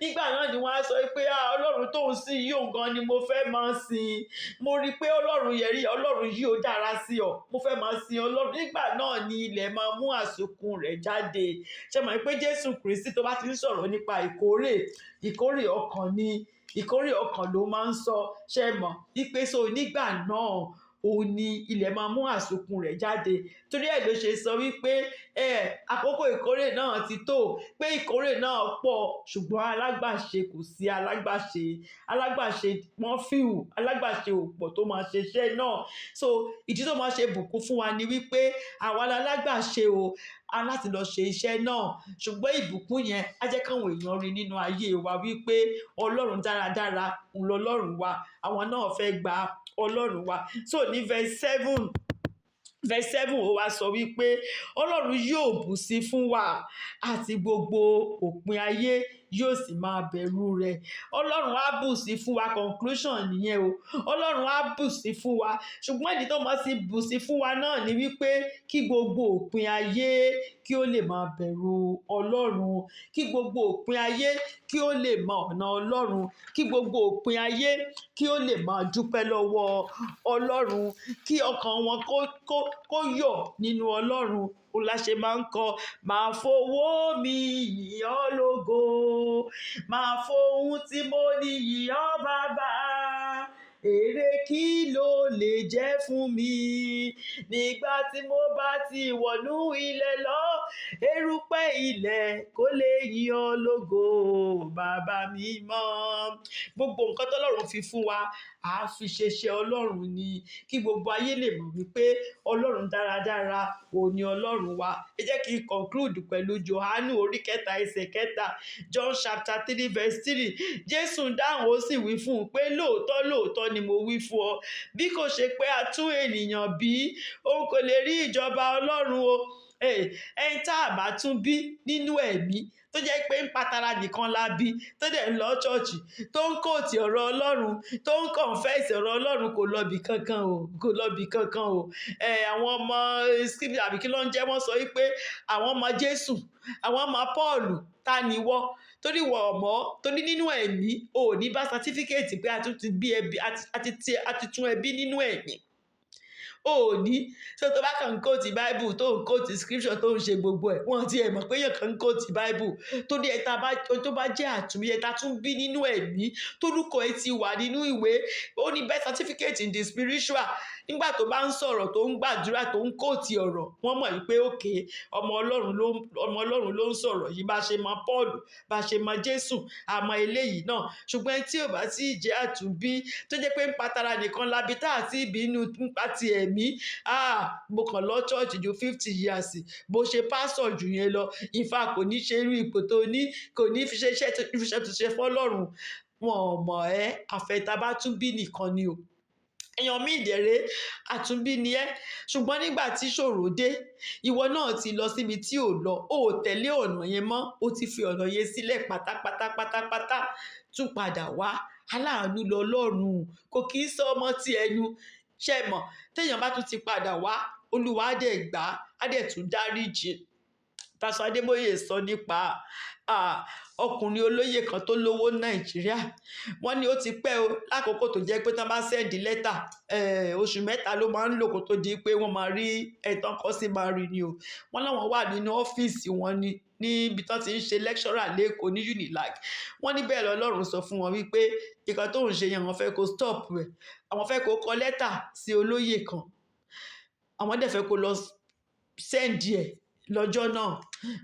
Nígbà náà ni wọ́n á sọ pé, "Ah, Ọlọ́run tó ń sìn yìí, òun gan ni mo fẹ́ máa sìn. Mo rí i pé Ọlọ́run yẹrí, Ọlọ́run yìí ó dára sí ọ. Mo fẹ́ máa sin Ọlọ́run." Nígbà náà ni ilẹ̀ máa mú àsokùn rẹ̀ jáde. Ṣé mọ̀ pé Jésù Kristi tó bá ti ń sọ̀rọ̀ nípa ìkórè, ìkórè ọkàn ni, ìkórè ọkàn ló máa ń sọ. Ṣé mọ̀ wípé so nígbà náà òun ni ilẹ̀ máa mú àsokùn rẹ̀ jáde. Torí ẹ̀ ló ṣe sọ wípé àkókò ìkórè náà ti tó, pé ìkórè náà pọ̀, ṣùgbọ́n alágbàṣe kò sí. Alágbàṣe, alágbàṣe wọ́n few, alágbàṣe ò pọ̀ tó máa ṣe iṣẹ́ náà. So ìdí tó máa ṣe bùkún fún wa ni wípé àwa lálágbàṣe o, a láti lọ ṣe iṣẹ́ náà. Ṣùgbọ́n ìbùkún yẹn á jẹ́ káwọn èèyàn rí nínú ayé wa wípé Ọlọ́run dáradára òun lọ́lọ́run wa. Àwọn náà fẹ́ gba Ọlọ́run wa. So ní verse 7, verse 7, ó wá sọ wípé Ọlọ́run yóò bù sí fún wa, àti gbogbo òpin ayé yóò sì máa bẹ̀rù rẹ̀. Ọlọ́run á bù sí fún wa. Conclusion nìyẹn o. Ọlọ́run á bù sí fún wa, ṣùgbọ́n ìdí tó máa sì bù sí fún wa náà ni wípé kí gbogbo òpin ayé kí ó lè máa bẹ̀rù Ọlọ́run, kí gbogbo òpin ayé kí ó lè mọ ọ̀nà Ọlọ́run, kí gbogbo òpin ayé kí ó lè máa dúpẹ́ lọ́wọ́ Ọlọ́run, kí ọkàn wọn kó yọ̀ nínú Ọlọ́run. Òun la ṣe máa ń kọ, "Máa fowó mi yìn ọ́ lógo, máa fohun tí mo ní yìn ọ́ bàbá. Èrè kí ló lè jẹ́ fún mi nígbà tí mo bá ti wọnú ilẹ̀ lọ? Erùpẹ̀ ilẹ̀ kò lè yìn ọ́ lógo, bàbá mi mọ́." Gbogbo nǹkan tọ́lọ́run fi fún wa, à fi ṣe iṣẹ́ Ọlọ́run ni, kí gbogbo ayé lè mọ̀ wípé Ọlọ́run dáradára òun ni Ọlọ́run wa. Ẹ jẹ́ kí n conclude pẹ̀lú Jòhánù orí 3 ẹsẹ̀ 3, John chapter 3 verse 3. Jésù dáhùn, ó sì wí fún un pé, "Lóòótọ́ lóòótọ́ ni mo wí fún ọ, bí kò ṣe pé a tún ènìyàn bí, òun kò lè rí ìjọba Ọlọ́run o." Ẹni tá a bá tún bí nínú ẹ̀mí, tó jẹ́ pé ń patara nìkan la bí, tó dẹ̀ ń lọ ṣọ́ọ̀ṣì, tó ń quote ọ̀rọ̀ Ọlọ́run, tó ń confess ọ̀rọ̀ Ọlọ́run, kò lọ bì kankan o, kò lọ bì kankan o. Àwọn ọmọ script àbí kí ló ń jẹ́, wọ́n sọ wípé àwọn ọmọ Jésù, àwọn ọmọ Pọ́ọ̀lù, ta ni wọ́? Torí wọ̀ ọ̀mọ́, torí nínú ẹ̀mí o ò ní bá certificate pé a tún ti bí ẹbí, a ti tún ẹbí nínú ẹ̀mí. O ò ní. So tó bá kàn ń quote Bible, tó ń quote scripture, tó ń ṣe gbogbo ẹ̀, wọ́n ti ẹ̀ mọ̀ pé èèyàn kan ń quote Bible. Torí ẹ ta bá, tó bá jẹ́ àtúnbí, ẹ ta tún bí nínú ẹ̀mí, torúkọ ẹ ti wà nínú ìwé, ó ní birth certificate in the spiritual. Nígbà tó bá ń sọ̀rọ̀, tó ń gbàdúrà, tó ń quote ọ̀rọ̀, wọ́n mọ̀ wípé okay, ọmọ Ọlọ́run ló ń sọ̀rọ̀ yìí. Bá ṣe mọ Paul, bá ṣe mọ Jésù, àmọ́ eléyìí náà. Ṣùgbọ́n tí ò bá tí ì jẹ́ àtúnbí, tó jẹ́ pé ń patara nìkan labi tá àti ìbínú ń pa ti ẹ̀mí, ah, mo kàn lọ church ju 50 years, bó ṣe pásọ̀ jù yẹn lọ, in fact, kò ní ṣe irú ipò tó ní, kò ní fi ṣe iṣẹ́ tó ṣe fọ́lọ́run. Wọn ò mọ̀ ẹ́, àfẹ́ tá bá tún bí nìkan ni o. Èèyàn míì dẹ̀rẹ́, àtúnbí ni ẹ́, ṣùgbọ́n nígbà tí ìṣòro dé, ìwọ náà ti lọ síbi tí ò lọ, ó tẹ̀lé ọ̀nà yẹn mọ́, ó ti fi ọ̀nà yẹn sílẹ̀ pátápátá pátápátá. Tún padà wá, aláàánú lọlọ́run, kò kì í sọ ọmọ tí ẹnu ṣe mọ̀. Téèyàn bá tún ti padà wá, Olúwa á dẹ̀ gbà á, dẹ̀ tún dáríjì. Pásítọ̀ Adébóyè sọ nípa ọkùnrin olóyè kan tó lówó Nàìjíríà. Wọ́n ní ó ti pẹ́ o, lákòókò tó jẹ́ pé tán bá send lẹ́tà, oṣù 3 ló máa ń lò kó tó di pé wọ́n máa rí ẹ̀tàn kọ́ sí máa rí ni o. Wọ́n láwọn wà nínú ọ́fíìsì wọn ni, níbi tán ti ń ṣe lecturer lẹ́kọ̀ọ́ ní Unilag. Wọ́n ní bẹ́ẹ̀ lọ́lọ́run sọ fún wọn wípé nǹkan tó ń ṣe yẹn, àwọn fẹ́ kó stop rẹ̀, àwọn fẹ́ kó kọ lẹ́tà sí olóyè kan, àwọn dẹ̀ fẹ́ kó lọ send ẹ̀ lọ́jọ́ náà.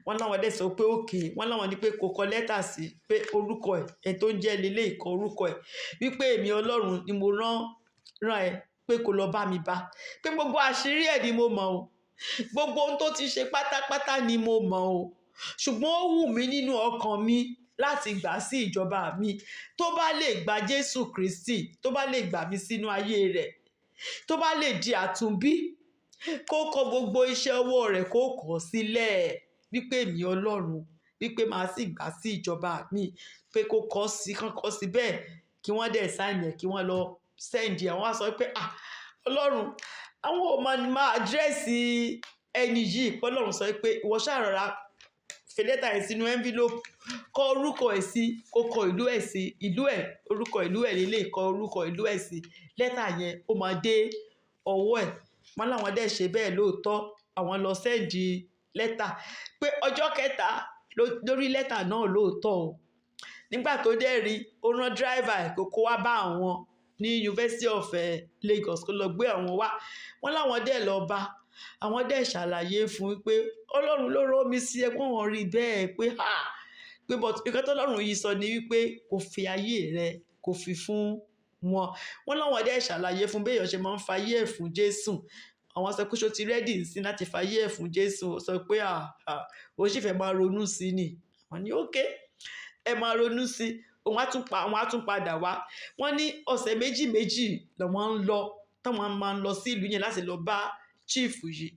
Wọ́n láwọn dẹ̀ sọ pé okay. Wọ́n láwọn ní pé kó kọ lẹ́tà sí, pé orúkọ ẹ̀, ẹ̀ tó ń jẹ́ lélẹ̀ ìkọ orúkọ ẹ̀, wípé èmi Ọlọ́run ni mo rán ẹ pé kó lọ bá mi bá, pé gbogbo àṣírí ẹ̀ ni mo mọ̀ o, gbogbo ohun tó ti ṣe pátápátá ni mo mọ̀ o, ṣùgbọ́n ó wù mí nínú ọkàn mi láti gbà sí ìjọba mi. Tó bá lè gba Jésù Kristi, tó bá lè gbà mí sínú ayé rẹ̀, tó bá lè di àtúnbí, kó kọ gbogbo iṣẹ́ ọwọ́ rẹ̀, kó kọ̀ sílẹ̀, wípé èmi Ọlọ́run, wípé màá sì gbà sí ìjọba mi, pé kó kọ sí, kán kọ sí bẹ́ẹ̀, kí wọ́n dẹ̀ sign ẹ̀, kí wọ́n lọ send ẹ̀. Wọ́n á sọ pé, ah, Ọlọ́run, àwọn ò mọ̀ ní máa address ẹni yìí. Pé Ọlọ́run sọ pé ìwọ ṣáà rọra fi lẹ́tà yẹn sínú envelope, kọ orúkọ ẹ̀ sí, kó kọ ìlú ẹ̀ sí, ìlú ẹ̀, orúkọ ìlú ẹ̀ lélẹ̀, kọ orúkọ ìlú ẹ̀ sí. Lẹ́tà yẹn, ó máa dé ọwọ́ ẹ̀. Wọ́n láwọn dẹ̀ ṣe bẹ́ẹ̀ lóòótọ́. Àwọn lọ send lẹ́tà, pé ọjọ́ kẹta lórí lẹ́tà náà lóòótọ́ o. Nígbà tó dẹ̀ rí, ó rán driver ẹ̀ kó kó wá bá àwọn ní University of Lagos, kó lọ gbé àwọn wá. Wọ́n láwọn dẹ̀ lọ bá, àwọn dẹ̀ ṣàlàyé fún un pé Ọlọ́run ló rán mi sí ẹ, pé wọ́n rí bẹ́ẹ̀, pé ha, pé but nǹkan tọ́lọ́run yìí sọ ni wípé kò fi ayé rẹ, kò fi fún wọn. Wọ́n láwọn dẹ̀ ṣàlàyé fún bí èèyàn ṣe máa ń fayé ẹ̀ fún Jésù. Àwọn sọ pé ṣó ti ready sí láti fayé ẹ̀ fún Jésù? Ó sọ pé ó sì fẹ́ máa ronú sí ni. Wọ́n ní okay, ẹ máa ronú sí, òun á tún pa, àwọn á tún padà wá. Wọ́n ní ọ̀sẹ̀ méjì méjì làwọn ń lọ, táwọn máa ń lọ sí ìlú yẹn láti lọ bá chief yìí,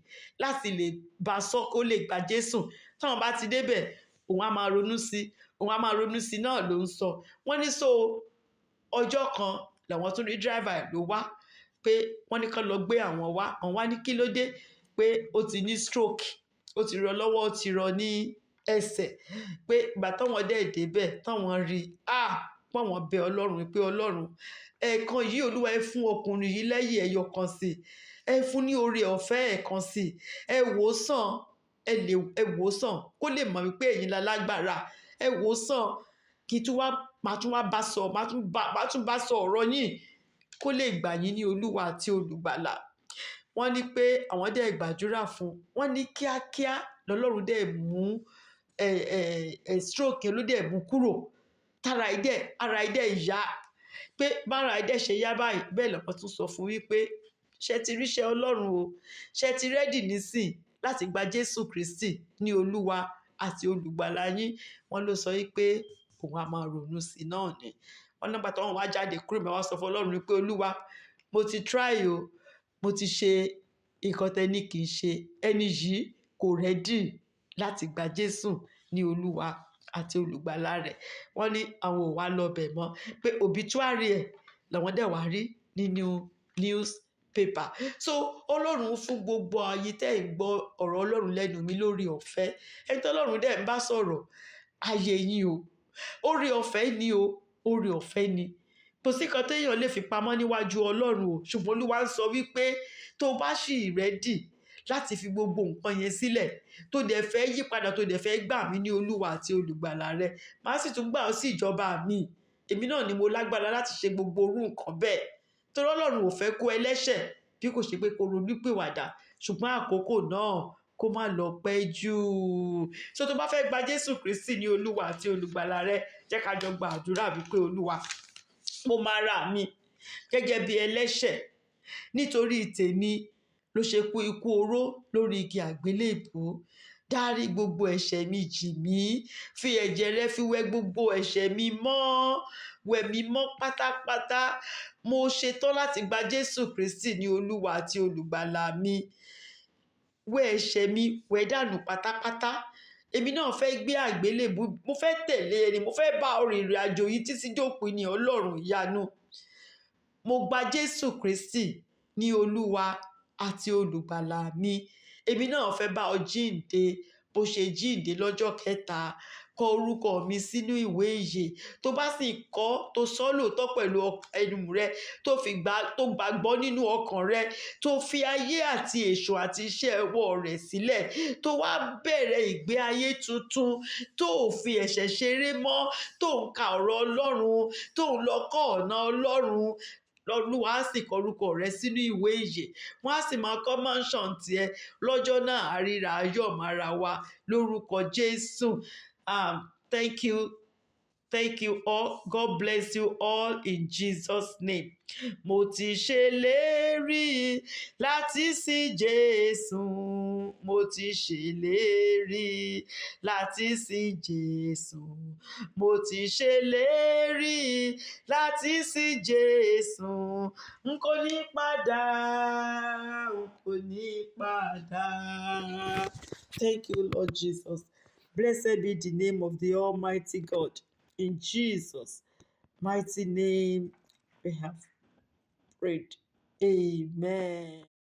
láti lè bá sọ kó lè gba Jésù. Táwọn bá ti débẹ̀, òun á máa ronú sí, òun á máa ronú sí náà ló ń sọ. Wọ́n ní so ọjọ́ kan làwọn tún rí driver ló wá, pé wọ́n ní kán lọ gbé àwọn wá. Àwọn wá ní kí ló dé? Pé ó ti ní stroke, ó ti rọ lọ́wọ́, ó ti rọ ní ẹsẹ̀. Pé ìgbà táwọn dẹ̀ débẹ̀, táwọn rí i, ah, pọ́n wọ́n bẹ Ọlọ́run pé Ọlọ́run, ẹ̀ẹ̀kan yìí, Olúwa, ẹ fún ọkùnrin yìí lẹ́yìn ẹyọ kan sí, ẹ fún ní oore ọ̀fẹ́ ẹ̀ẹ̀kan sí, ẹ wò ó sàn, ẹ lè ẹ wò ó sàn kó lè mọ̀ wípé ẹ̀yin la lágbára, ẹ wò ó sàn, kí tún wá máa tún wá bá sọ, máa tún bá sọ ọ̀rọ̀ yín, kó lè gbà yín ní Olúwa àti Olùgbàlà. Wọ́n ní pé àwọn dẹ̀ gbàdúrà fún. Wọ́n ní kíákíá lọ́lọ́run dẹ̀ mú ẹ ẹ ẹ stroke yẹn, ló dẹ̀ mú kúrò, tára ẹ̀ dẹ̀, ara ẹ̀ dẹ̀ yá. Pé bára ẹ̀ dẹ̀ ṣe yá báyìí, bẹ́ẹ̀ lọ́pọ̀ tún sọ fún wípé ṣé ti ríṣẹ́ Ọlọ́run o, ṣé ti ready nísìn láti gba Jésù Kristi ní Olúwa àti Olùgbàlà yín? Wọ́n ló sọ wípé òun á máa ronú sí i náà ni. Wọ́n nígbà táwọn wá jáde kúrò, wọ́n sọ fún Ọlọ́run wípé Olúwa, mo ti try o, mo ti ṣe nǹkan tẹ́ ní kì í ṣe, ẹni yìí kò ready láti gba Jésù ní Olúwa àti Olùgbàlà rẹ̀. Wọ́n ní àwọn ò wá lọ bẹ̀ mọ́, pé obituary ẹ̀ làwọn dẹ̀ wá rí nínú newspaper. So Ọlọ́run fún gbogbo ayé tẹ́ ẹ̀ gbọ́ ọ̀rọ̀ Ọlọ́run lẹ́nu mi lórí ọ̀fẹ́. Ẹni tí Ọlọ́run dẹ̀ ń bá sọ̀rọ̀, ayé yín o, oore ọ̀fẹ́ ni o, oore ọ̀fẹ́ ni. Kò sí kan téèyàn lè fi pamọ́ níwájú Ọlọ́run o, ṣùgbọ́n Olúwa ń sọ wípé tó bá ṣì ready láti fi gbogbo nǹkan yẹn sílẹ̀, tó dẹ̀ fẹ́ yí padà, tó dẹ̀ fẹ́ gbà mí ní Olúwa àti olùgbàlà rẹ, màá sì tún gbà ọ́ sí ìjọba mi. Èmi náà ni mo lágbára láti ṣe gbogbo irú nǹkan bẹ́ẹ̀, torí Ọlọ́run ò fẹ́ kó ẹlẹ́ṣẹ̀ bí kò ṣe pé kó ronúpìwàdà, ṣùgbọ́n àkókò náà kó má lọ pẹ́ jù. So tó bá fẹ́ gba Jésù Kristi ní Olúwa àti olùgbàlà rẹ, jẹ́ ká jọ gba àdúrà wípé, Olúwa, mo máa ra mi gẹ́gẹ́ bí ẹlẹ́ṣẹ̀, nítorí tèmi ló ṣe kú ikú oró lórí igi àgbélébùú. Dárí gbogbo ẹ̀ṣẹ̀ mi jì mí, fi ẹ̀jẹ̀ rẹ fi wẹ gbogbo ẹ̀ṣẹ̀ mi mọ́, wẹ̀ mí mọ́ pátápátá. Mo ṣetán láti gba Jésù Kristi ní Olúwa àti olùgbàlà mi. Wẹ ẹ̀ṣẹ̀ mi, wẹ̀ dànù pátápátá. Èmi náà fẹ́ gbé àgbélébùú, mo fẹ́ tẹ̀lé ẹni, mo fẹ́ bá ọ rìnrìn àjò yìí títí dópin ní, Ọlọ́run ìyanu. Mo gba Jésù Kristi ní Olúwa àti olùgbàlà mi. Èmi náà fẹ́ bá ọ jíǹde bó ṣe jíǹde lọ́jọ́ kẹta. Kọ orúkọ mi sínú ìwé ìyè. Tó bá sì kọ́, tó sọ lóòótọ́ pẹ̀lú ẹnu rẹ, tó fi gbà, tó gbàgbọ́ nínú ọkàn rẹ, tó fi ayé àti èṣù àti iṣẹ́ ọwọ́ rẹ̀ sílẹ̀, tó wá bẹ̀rẹ̀ ìgbé ayé tuntun, tó ò fi ẹ̀ṣẹ̀ ṣeré mọ́, tó ń ka ọ̀rọ̀ Ọlọ́run, tó ń lọ kọ́ ọ̀nà Ọlọ́run, Olúwa á sì kọ orúkọ rẹ sínú ìwé ìyè. Wọ́n á sì máa kọ́ mansion tiẹ̀ lọ́jọ́ náà. Àríra ayọ̀ mára wa lórúkọ Jésù. Thank you. Thank you all. God bless you all in Jesus' name. Mo ti ṣèlérí láti sin Jésù. Mo ti ṣèlérí láti sin Jésù. Mo ti ṣèlérí láti sin Jésù. N kò ní padà, n kò ní padà. Thank you, Lord Jesus. Blessed be the name of the Almighty God. In Jesus' mighty name we have prayed. Amen.